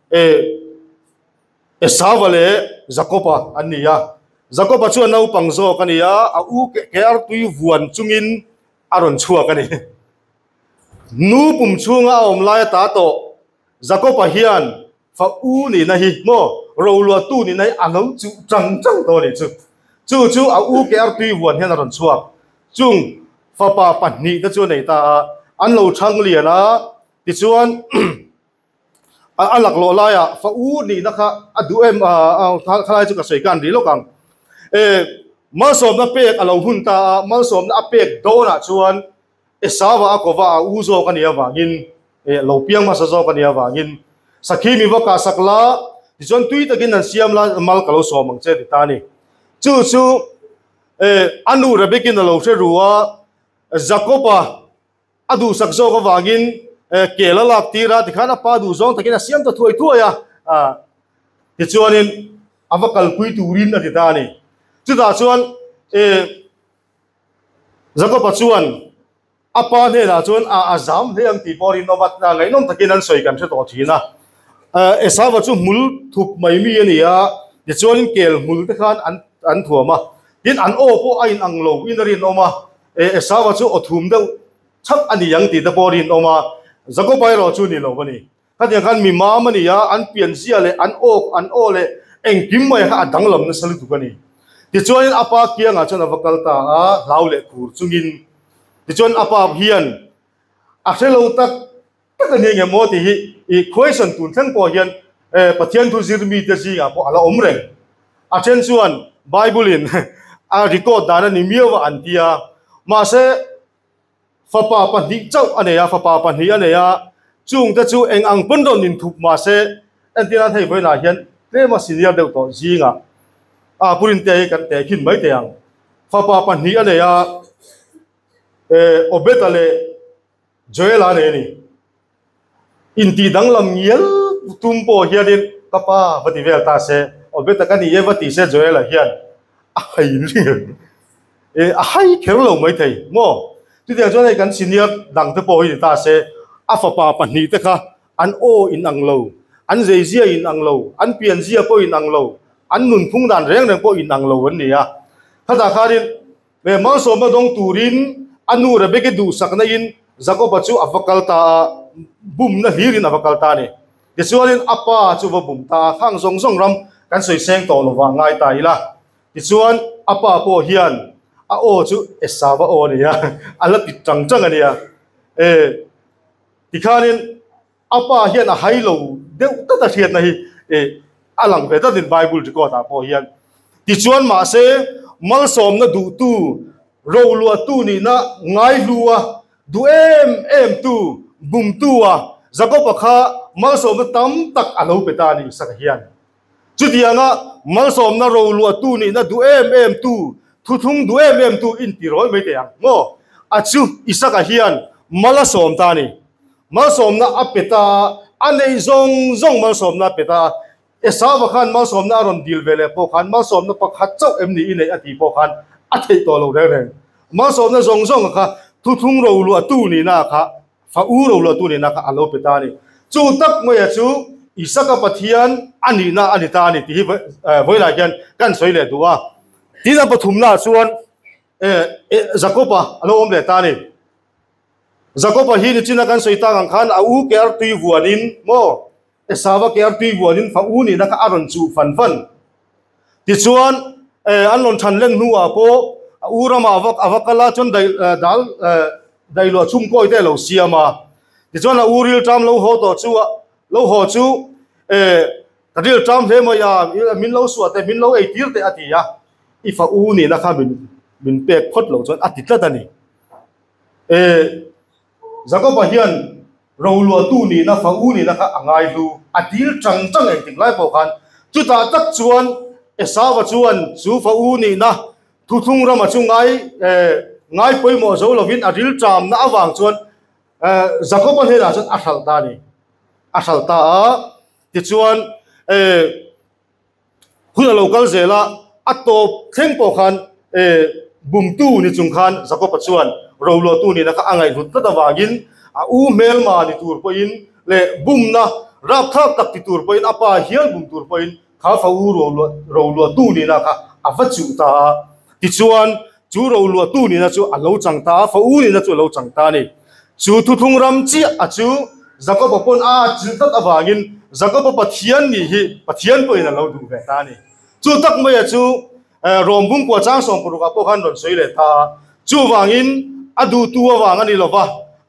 eh Esauva leh Jakoba an ni a, Jakoba chu a naupang zawk a ni a, a u ke artui vuan chungin a rawn chhuak a ni. Nu pum chhunga a awm lai ata tawh Jakoba hian fa u nihna hi maw roluahtu nihna hi a lo chuh chang chang tawh a nih chu. Chu chu a u ke artui vuan hian a rawn chhuak. Chung fapa pahnih te chu a nei ta a, an lo chhang lian a, tichuan a laklawh laiah fa u nihna kha a duh em a khalai chu ka sawi kan rih lawk ang. E malsawmna pek a lo hun ta a, malsawmna a pek dawnah chuan Esauva a kova a u zawk a nih avangin e lo piang hmasa zawk a nih avangin sakhi mi va kah sak la tichuan tui takin an siam la mal ka lo sawm ang che ti ta a ni. Chu chu e a nu Rebekin a lo hre ru a, Jakoba a duhsak zawk avangin kel a lak tir a, tikhan a pa duh zawng takin a siam ta thuai thuai a, tichuanin a va kalpui turin a ti ta a ni. Chutah chuan Jakoba chuan a pa hnenah chuan a a zam hle ang tih pawh rinawm a, ngaihnawm takin an sawi kan hre tawh thin a. Esauva chu hmul thup mai mi a ni a, tichuanin kel hmul te khan an thuam a, tin an aw pawh a inang lo in a rinawm a. Esauva chu aw thum deuh chhak a ni ang tih te pawh a rinawm a, Jakoba erawh chu ni lo a ni. Khatiang khan mi mam a ni a, an pianzia leh an awk, an aw leh engkim mai kha a danglam nasa lutuk a ni. Tichuanin a pa kiangah chuan a va kal ta a, hlau leh khur chungin. Tichuan a pa hian a hre lo tak tak a ni eng emaw tih hi i question tun thleng pawh hian Pathian thu zir mite zingah pawh a la awm reng. A then chuan Bible in a record dan a ni miau a an ti a, mahse fapa pahnih chauh a nei a, fapa pahnih a nei a, chungte chu eng ang pawn rawn inthup mahse entir nan hei vawiinah hian tlema senior deuh tawh zingah a Purinte hi kan tehkhin mai teh ang. Fapa pahnih a nei a, Obed-a leh Joel-a nei a ni. Intih danglam ngial tum pawh hianin ka pa va ti vel ta se, Obed-a ka ni e va ti se Joel-a hian a hai ring e a hai kher lo maithei maw? Chutiang chuan hei kan senior dang te pawh hi ni ta se, a fapa pahnih te kha an aw inang lo, an zeizia inang lo, an pianzia pawh inang lo, an nunphung dan reng reng pawh inang lo an ni a. Khatah khanin He malsawmna dawng turin a nu Rebeki duhsakna in Jakoba chu a va kal ta a, bumna hlirin a va kal ta a ni. Tichuanin a pa chu va bum ta a, khang zawng zawng ram kan sawi seng tawh lo vang ngai ta ila. Tichuan a pa pawh hian a aw chu Esava aw a ni a, a la ti tang tang a nia. E, tikhanin a pa hian a hai lo deuh tlat a hriatna hi e a lang ve tlatin Bible record ah pawh hian. Tichuan mahse malsawmna duhtu, roluahtu nihna ngaihlua duh em em tu, bumtu a Jakob-a kha malsawmna tam tak a lo pe ta a ni Isaka hian. Chutianga malsawmna roluahtu nihna duh em em tu, thuthlung duh em em tu intirawi mai teh ang maw? a chu Isaka hian mal a sawm ta a ni. Malsawmna a pe ta a, a neih zawng zawng malsawmna a pe ta a. Esauva khan malsawmna a rawn dil ve leh pawh khan malsawmna pakhat chauh em ni i neih a tih pawh khan a theih tawh lo reng reng. Malsawmna zawng zawng kha thuthlung roluahtu nihna kha, fa u roluahtu nihna kha a lo pe ta a ni. Chu tak maia chu Isaka Pathian a nihna a ni ta a ni tih hi vawilah hian kan sawi leh duh a. Tin a pathumnaah chuan Jakoba a lo awm leh ta a ni. Jakoba hi nichina kan sawi tak ang khan a u ke artui vuanin maw Esauva ke artui vuanin fa u nihna kha a rawn chuh fan fan. Tichuan an rawn than len hnuah pawh a u ramah a va a va kal a chuan dai dal dailuah chhungkawi te a lo siam a. Tichuan a u rilṭam lo haw tawh chu lo haw chu ka rilṭam hle mai a min lo suah teh min lo eitir teh a ti a. I fa u nihna kha min min pek phawt loh chuan a ti tlat a ni. E Jakoba hian roluahtu nihna fa u nihna kha a ngai hlu a dil chang chang engtik lai pawh khan chutah tak chuan Esauva chuan chu fa u nihna thuthlung rama chu ngai ngai pawimawh zo lovin a ril chamna avang chuan Jakoba hnenah chuan a hralh ta a ni. A hralh ta a tichuan e Hun a lo kal zel a, a tawp thleng pawh khan bumtu ni chung khan Jakob-a chuan roluahtu nihna kha a ngaihhlut tlat avangin a u hmelma ni tur pawhin leh bumna rapthlak tak ti tur pawhin a pa hial bum tur pawhin kha fa u roluahtu nihna kha a va chuh ta a. Tichuan, chu roluahtu nihna chu a lo chang ta a, fa u nihna chu a lo chang ta a ni. Chu thuthlung ram chiah a chu Jakoba pawn a atchilh tlat avangin Jakoba Pathian nih hi Pathian pawhin a lo duh ve ta a ni. Chu tak maia chu Rom bungkua chang sawmparukah pawh khan rawn sawi leh ta a. Chuvangin a duhtu avang a ni lova,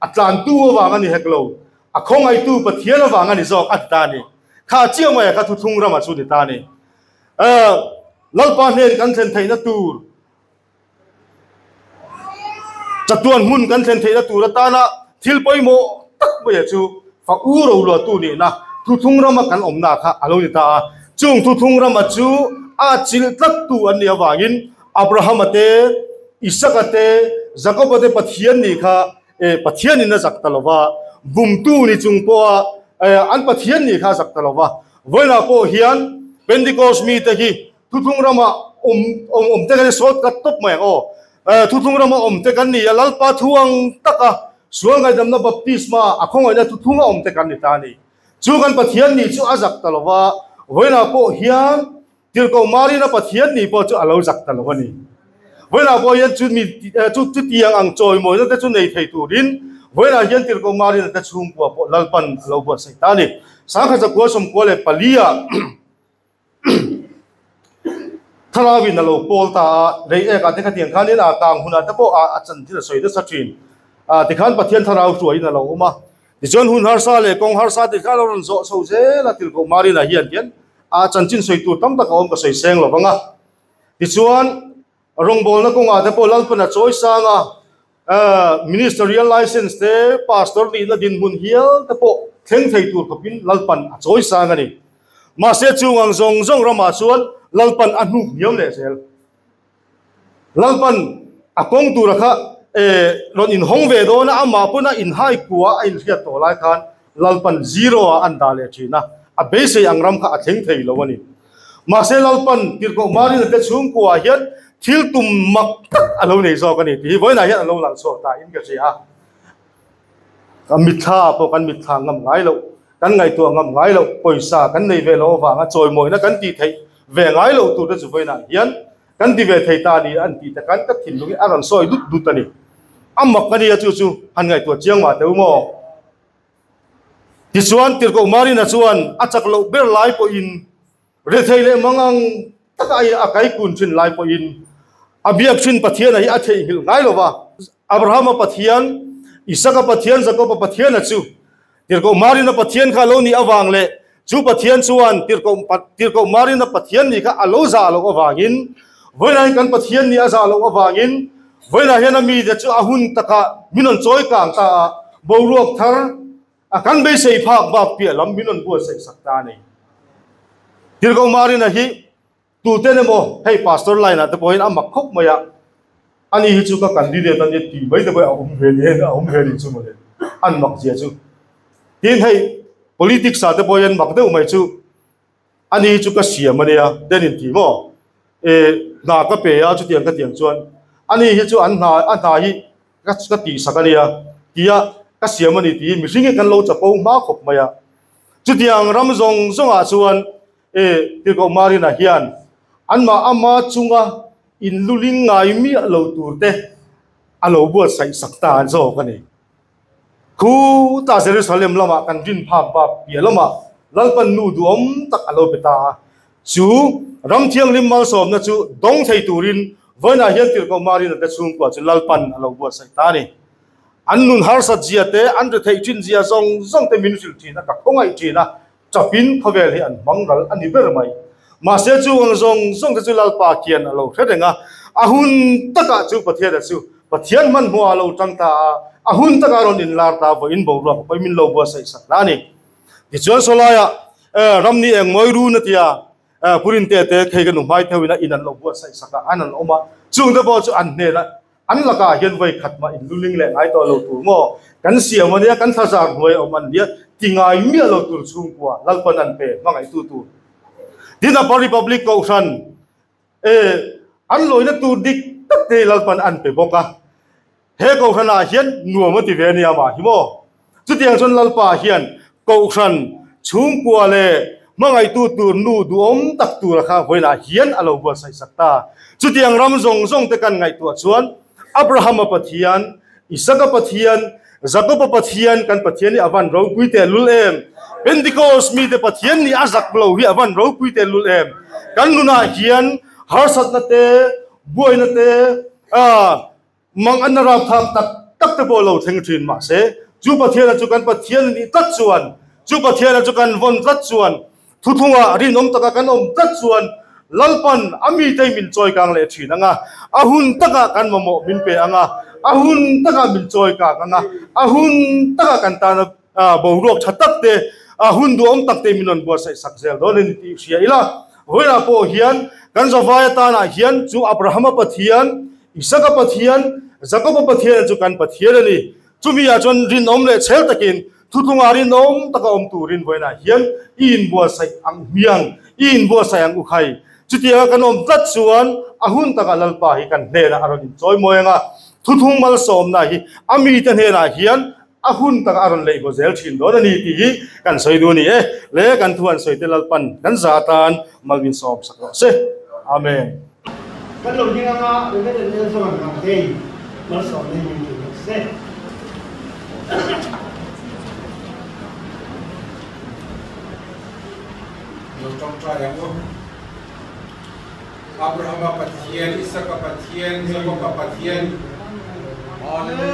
a tlantu avang a ni hek lo, a khawngaihtu Pathian avang a ni zawk a ti ta a ni. Kha chiah maia kha thuthlung rama chu ni ta a ni. Lalpa hnen kan thlen theihna tur Chatuan hmun kan thlen theihna tur atana thil pawimawh tak maia chu fa u roluahtu nihna thuthlung rama kan awmna kha a lo ni ta a. Chung thuthlung rama chu a chilh tlattu an nih avangin Abrahama te, Isaka te, Jakoba te Pathian nih kha Pathianin a zak ta lo va, bumtu ni chung pawha an Pathian nih kha a zak ta lo va. Vawiinah pawh hian Pentecost mite hi Thuthlung rama awm awm awm te kan ni sawt kat tawp mai ang aw. Thuthlung rama awm te kan ni a, Lalpa thu ang taka sual ngaihdamna baptisma a khawngaihna thuthlunga awm te kan ni ta a ni. Chu kan Pathian ni chu a zak ta lo va, vawiinah pawh hian Tirhkoh Marina Pathian ni pawh chu a lo zak ta lo a ni. Vawiinah pawh hian chu mi chu chutiang ang chawimawina te chu nei thei turin vawiinah hian Tirhkoh Marina te chhungkua pawh Lalpan a lo buatsaih ta a ni. Sangkhat zakua sawmkua leh palia Thlarauin a lo pawl ta a, rei ek ah te khatiang khanin a kang hunah te pawh a chanchin a sawi nasa thin. Tikhan Pathian thlarau hruaiin a lo awm a, tichuan hun harsa leh kawng harsa tih kha a lo rawn zawh chho zel a, Tirhkoh Marina hian hian a chanchin sawi tur tam tak a awm ka sawi seng lo vang a. Tichuan rawngbawlna kawngah te pawh Lalpan a chawi sang a, Ministerial license te, Pastor nihna dinhmun hial te pawh thleng thei tur khawpin Lalpan a chawi sang a ni. Mahse chung ang zawng zawng ramah chuan Lalpan a hnuk hniam leh zel. Lalpan a kawng tura kha rawn inhawng ve dawn a, amah pawn a inhai kua a inhriat tawh lai khan Lalpan zero ah an dah leh thin a, a beisei ang ram kha a thleng thei lo a ni. Mahse Lalpan Tirhkoh Marina te chhungkuaah hian thil tum mak tak a lo nei zawk a ni tih hi vawiinah hian a lo lang chhuak ta in ka hria a. Ka mitthla ah pawh kan mitthla ngam ngai loh, kan ngaihtuah ngam ngai loh, pawisa kan nei ve loh avanga chawimawina kan tih theih ve ngai loh tur te chu vawiinah hian kan ti ve thei ta a ni an tih te khan ka thinlung hi a rawn sawi dut dut a ni. A mak a nia chu chu han ngaihtuah chiang mah teu maw? Tichuan, Tirhkoh Marina chuan a chak loh ber lai pawhin, rethei leh mangang taka a kaikun thin lai pawhin, a biak thin Pathiana hi a theihnghilh ngai lo va. Abrahama Pathian, Isaka Pathian, Jakoba Pathiana chu Tirhkoh Marina Pathian kha a lo nih avang leh chu Pathian chuan Tirhkoh Marina Pathian nih kha a lo zah loh avangin, vawiinah hian kan Pathian nih a zah loh avangin, Vawiinah hian a mite chu a hun takah min rawn chawi kang ta a, boruak thar a kan beisei phak bak piah lam min rawn buatsaih sak ta a ni. Tirhkoh Marina hi tuten emaw hei pastor line ah te pawhin a mak khawp mai a. Ani hi chu ka candidate ania tih mai te pawh a awm ve ni a awm ve ni chu mawle an mak zia chu. Tin hei politics ah te pawh hian mak deuh mai chu ani hi chu ka siam ania den in tih maw e hna ka pe a chutiang ka tiang chuan ani hi chu an hna a hna hi ka ka tihsak ania tia ka siam ani tih mihring hi kan lo chapo hma khawp mai a. Chutiang ram zawng zawng ah chuan E, Tirhkoh Marina hian anmah ama chunga inluling ngai miah lo turte a lo buatsaih sak ta zawk a ni. Khutah Jerusalem lamah kan rin phak bak piah lamah Lalpan nu duhawm tak a lo pe ta a. Chu ram thianghlim malsawmna chu dawng thei turin vawiinah hian Tirhkoh Marina te chhungkua chu Lalpan a lo buatsaih ta a ni. An nun harsat zia te, an retheih thin zia zawng zawng te min hrilh thin a, ka khawngaih thin a. Chapin khawvel hi an hmang ral a ni ber mai. Mahse chu ang zawng zawng te chu Lalpa kian a lo hre reng a, a hun takah chu Pathiana chu Pathian hmanhmawh ah a lo tang ta a, a hun takah a rawn inlar ta a, vawiin boruak pawhin min lo buatsaih sak ta a ni. Tichuan sawlaiah ramni eng mawi run a tia Purin te te khei ka nu hmai theuhin a in an lo buatsaih sak a, an an awm a, chungte pawh chu an hnenah An lakah hian vawi khat mah inluling leh ngai tawh lo tur maw? Kan siam a nia, kan thlazar hnuai a awm an nia, ti ngai miah lo tur chhungkua Lalpan an pe hmangaihtu tur. Tin Upper Republic Kohhran e an lawina tur dik tak te hi Lalpan an pe bawk a. He Kohhranah hian nuam a ti ve a nia mah hi maw? Chutiang chuan Lalpa hian Kohhran chhungkua leh hmangaihtu tur nu duhawm tak tura kha vawiinah hian a lo buatsaih sak ta. Chutiang ram zawng zawng te kan ngaihtuah chuan Abrahama Pathian, Isaka Pathian, Jakoba Pathian kan Pathian hi a van ropui teh lul em? Pentecost mite Pathian nih a zak lo hi a van ropui teh lul em? Kan nunah hian harsatna te, buaina te, Mang an rap thak tak tak te pawh lo thleng thin mahse, chu Pathiana chu kan Pathian a nih tlat chuan, chu Pathiana chu kan vawn tlat chuan, thuthungah rinawm taka kan awm tlat chuan Lalpan a mitei min chawi kang leh thin ang a, a hun takah kan mamawh min pe ang a, a hun takah min chawi kang ang a, a hun takah kan tana boruak tha tak te, a hun duhawm tak te min rawn buatsaih sak zel dawn a ni tih hria ila. Vawiinah pawh hian kan zavai atanah hian chu Abrahama Pathian, Isaka Pathian, Jakoba Pathian chu kan Pathian a ni. Chumi ah chuan rinawm leh chhel takin thutlungah rinawm taka awm turin vawiinah hian i inbuatsaih ang hmiang, i inbuatsaih ang u khai. Chutianga kan awm tlat chuan a hun takah Lalpa hi kan hnenah a rawn inchawimawi ang a, thuthung malsawmna hi a mite hnenah hian a hun takah a rawn leih baw zel thin dawn a ni tih hi kan sawi duh a ni e. Le kan thu an sawi te Lalpan kan za atan mal min sawm sak rawh se. Amen. Kan lo ding anga Reverend Nelson Gangte malsawm nei min ti rawh se. Lo tawngtai ang u. Abrahama Pathian, Isaka Pathian, Jakoba Pathian,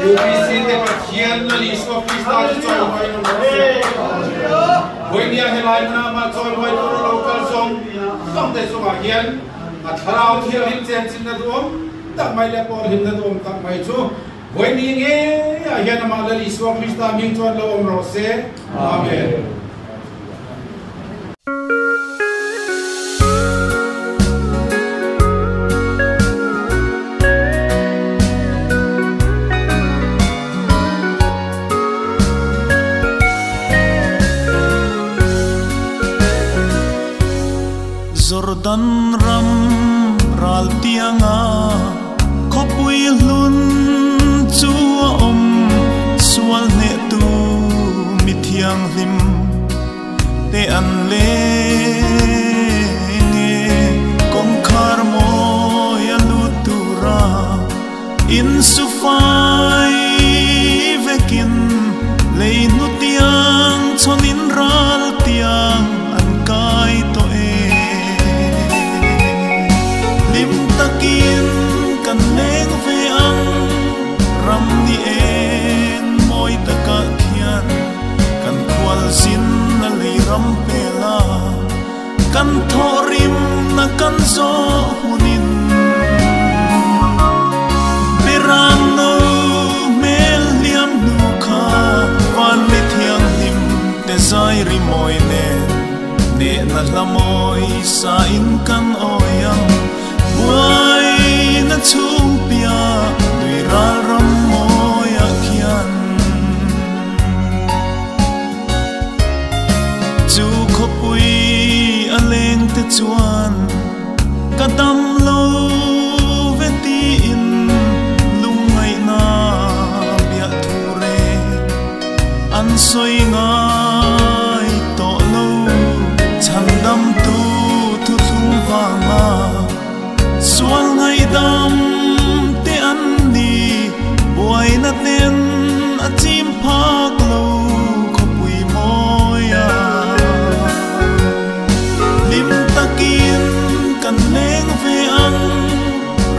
UPC te Pathian Lal Isua Krista chu chawimawi in awm rawh se. Vawinia helai hmuna amah chawimawi tur a lo kal zawng zawng te chungah hian a thlarau thianghlim chenchinna duhawm tak mai leh pawlhimna duhawm tak mai chu vawiini ngeiah hian amah Lal Isua Krista hming chuan lo awm rawh se. Amen. Jordan ram ral tianga khawpui hlun chu a awm sual hnehtu mi thianghlim te an leng e. Kawngkhar mawi a lut tura insufai vekin lei hnu tiang chhawnin ral tiang an kai tawh e. Hlim takin kan leng ve ang ram ni eng mawi takah khian. Kan khual zin a lei ram hmel a, kan thawhrim na kan zawh hunin. Beram no hmel hliam hnu kha van mi thianghlim te zai ri mawi nen, nehna hla mawi sa in kan awi ang, buaina chhung piah. soi ngai to lo chan dam tu thu thung wanga sual ngai dam te an ni buai na ten a chim phak lo khopui moya lim takin kan leng ve ang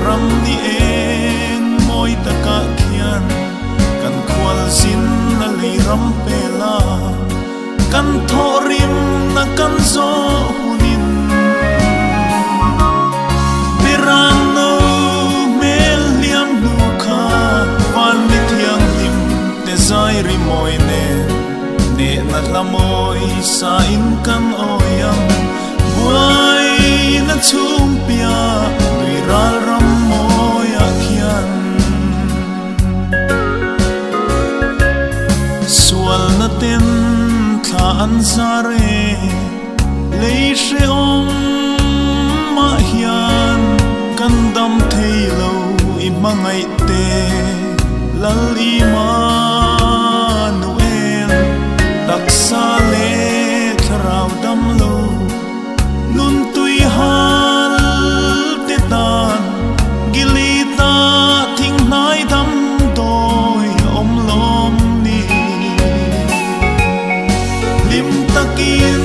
ram ni eng moi taka khian kan khwal sin na lei ram pela kan thorim na kan zo hunin pirano mel liam nu kha van mi thiang lim te zai ri moi ne ne na lamoi sa in kan oyang buai na chung pia nui ral ram moi a khian sual na ten thla an zare lei hre om ma hian kan dam thei lo i mangai te lal Immanuel taksa le tharau dam lo nun tui hal te tan gilita thing nai dam doi om lom ni lim takin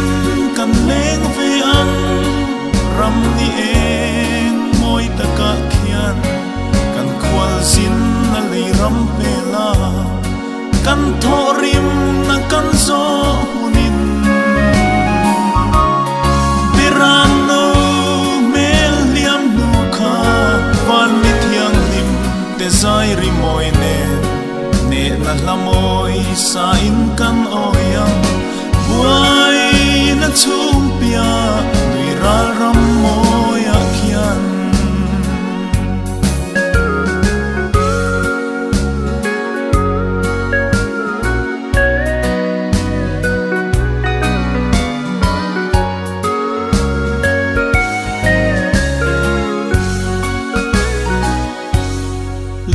kan leng ve ang ram ni eng moi taka khian kan khwal sin na lei ram pela kan thorim na kan zo hunin pirano mel liam nu kha van mi thiang lim te zai ri moi ne ne na lamoi sa in kan oyang buai na chung pia nui ral ram moi a khian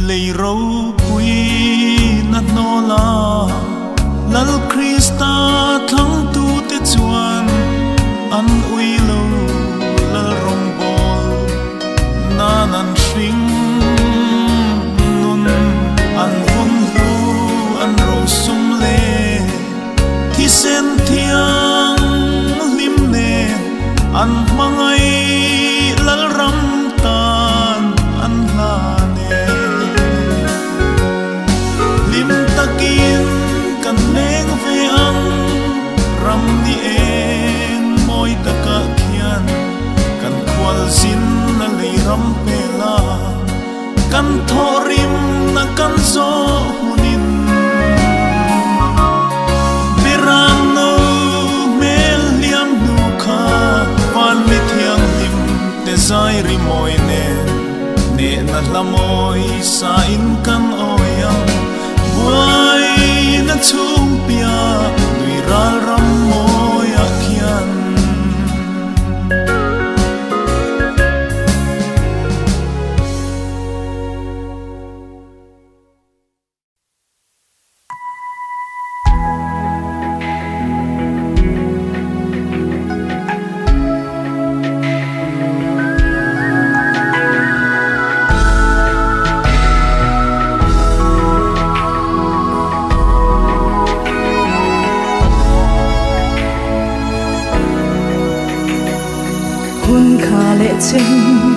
lei ro pui na no la lal Krista thang tu te chuan an ui lo lal rong bol na nan hring nun an hun hu an ro sum le thi sen thiang lim ne an mangai lal ram tan an la ne lim takin kan leng ve ang ram ni eng moi taka khian kan khwal sin na lei ram pela kan thorim na kan zo hunin pirano mel liam nu kha van mi thiang lim te zai ri moi ne ne na lamoi sa in kan oyang buai na chung pia nui ral ram moi a khian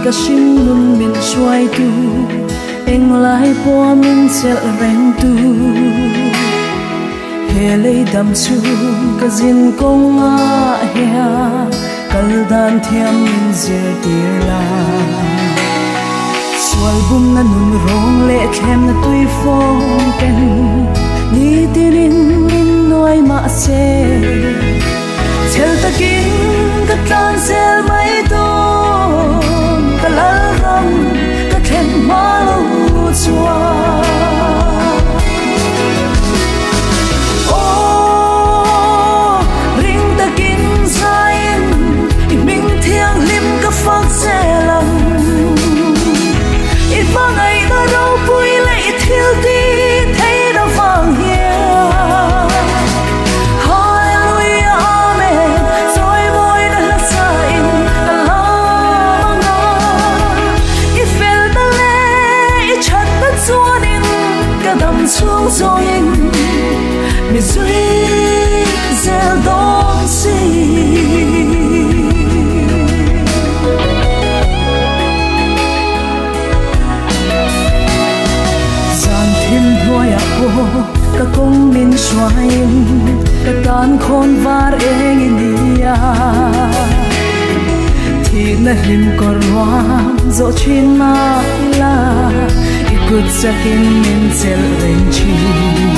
ka sim nun min suai tu eng lai po min sel reng tu he lei dam chu ka zin kong a hia kal dan thiam min zir tir la sual bum na nun rong le thlem na tui phong ten ni tinin min noi ma se chel takin ka tlan sel mai to ka lal ram ka then ma lo chua oh ring takin zain i ming thiang lim ka fak selam i mangai na ro pui le i thil ti thei na vang hian chung zawngin mi zui zel dawn si. Zan thim hnuaiah pawh ka kawng min hruaiin ka tan khawn var eng i nia. Thi na hlim kawr ruam zawh thin mah la i kut chakin min chelh reng thin.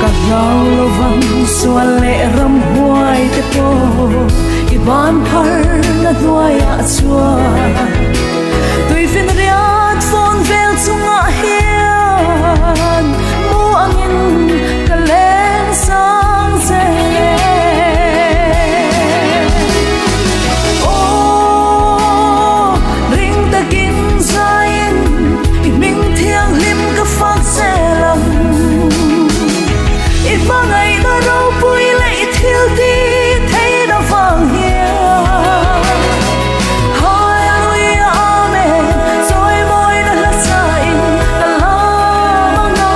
Ka hlau lovang sual leh ram huai te pawh i ban phar na hnuaiah chuan tuifin riat fawn vel chungah hian mu angin ka leng sang zel e. Aw, ring takin zaiin i hming thianghlim ka fak zel ang. I hmangaihna ropui leh i thil ti thei na vang hian. Hallelujah, amen, chawi mawi na hla sain ka lam anga.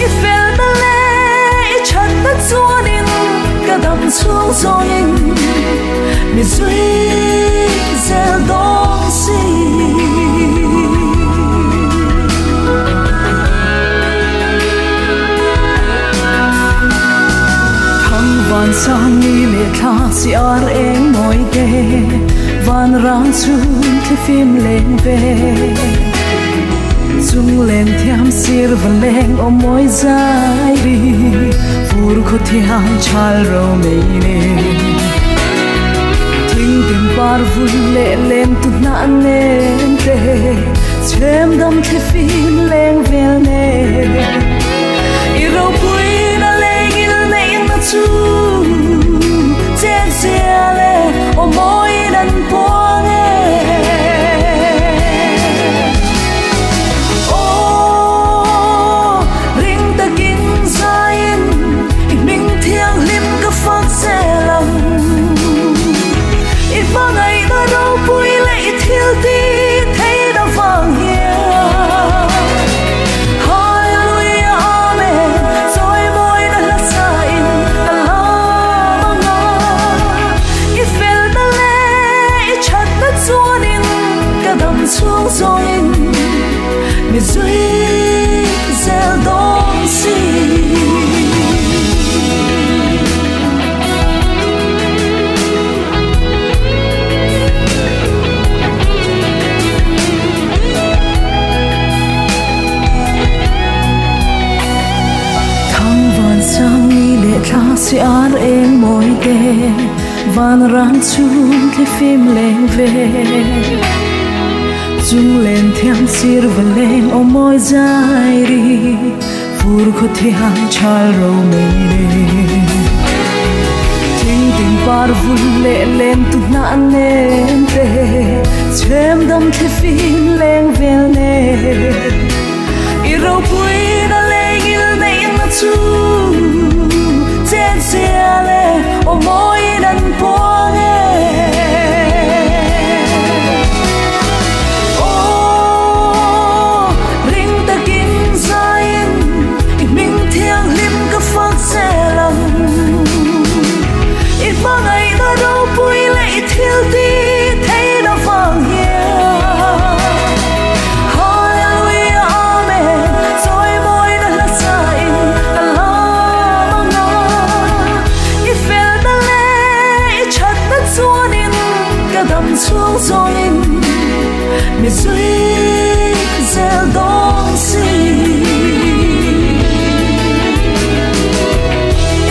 I fel na leh i that na chuanin ka dam chhung zawngin mi zui zel dawn si. Thang van sang ni leh thla si ar eng mawi te van rang chhun thli fim leng ve. Chung len thiam sir va leng o mawi zai ri fur khaw thiang chal ro mei ne. Thing tin par vun leh lem tu hna nen te chhem dam thli fim leng vel ne. I ropui na lengil nei na chu chen zia le o mawi nan puang e. Aw, ring takin zaiin i hming thianghlim ka fak zel ang. I hmangaihna ropui leh i thil ti thei na vang hian. Hallelujah, amen, chawi mawi na hla sain ka lam anga. I fel na leh i that na chuanin ka dam chhung zawngin mi zui zel dawn si. Thang van sang ni leh thla si ar eng mawi te van rang chhun thli fim leng ve. Chung len thiam sir va leng o mawi zai ri fur khaw thiang chal ro mei ne. Thing tin par vun leh lem tu hna nen te chhem dam thli fim leng vel ne. I ropui na lengil nei na chu chen zia le o mawi nan puang e. Aw, ring takin zaiin i hming thianghlim ka fak zel ang. I hmangaihna ropui leh i thil ti thei na vang hian. Hallelujah, amen, chawi mawi na hla sain ka lam anga. I fel na leh i that na chuanin ka dam chhung zawngin mi zui zel dawn si.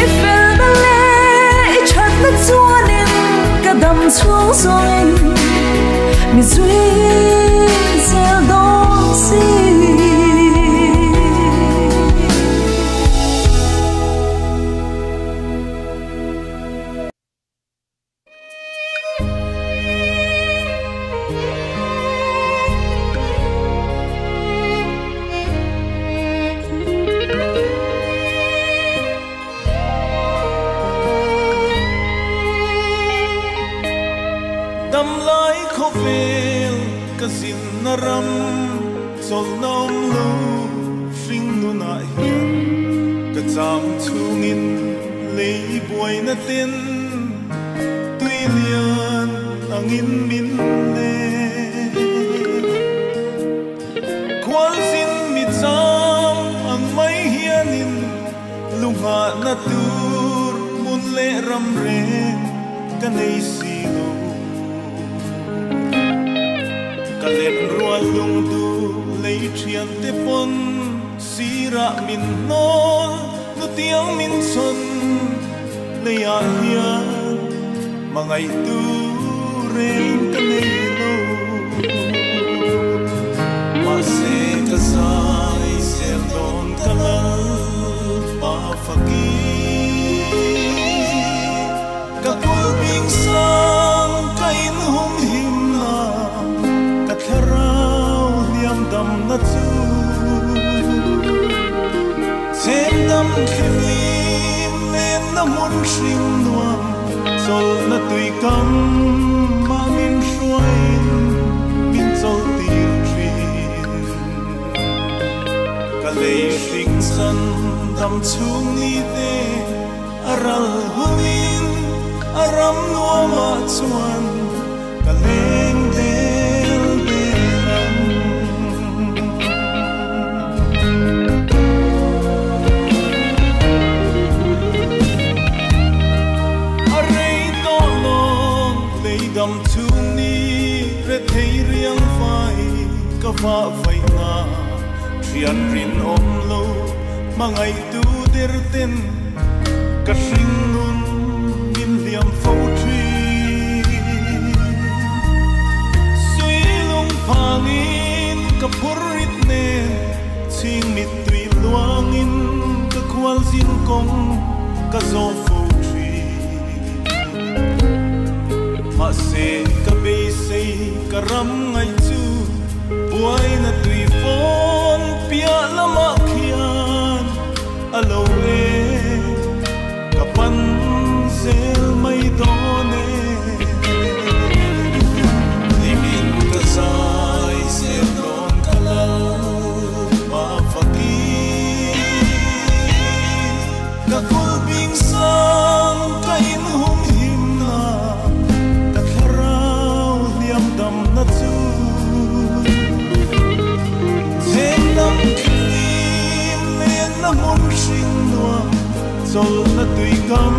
I fel na leh i that na chuanin ka dam chhung zawngin mi zui zel dawn si. Dam lai khaw vel ka zin na ram chol nom lu Ka cham chungin lei buai na tin tui lian angin min le Kwal sin mi cham ang mai hianin lunga na tur mun le ram reng ka nei si lo Ka len rual lung du lei thian te pon sira min nol nu tiang min son lei a hian mangai tu reng ka nei lo Ma se ka zai zel don ka lal pa faki Ka kulbing sang ka in hum him na ka tharau liam dam na chu Chen dam khim len na mun hring nuam chol na tui kam ma min hruain min chol tir thin Ka lei hring san dam chung ni te aral hunin aram nuama chuan ka leng del belang Arei to long lei dam chung ni re thei riang fai ka va vai na thian rin om lo mangai tu der ten ka hring nun min liam fo thi Sui lung phangin ka phurit ne ching mit tui luangin ka khwal zin kong ka zo fo thi Ma se ka be sei ka ram ngai chu buai na tui phon pia lama khian alo e ka pan zel mai done Limin ka zai zel don ka lal ma faki Ka kulbing sang ka in hum him na ka tharau liam dam na chu Chen dam khim len na mun hring nuam chol na tui kam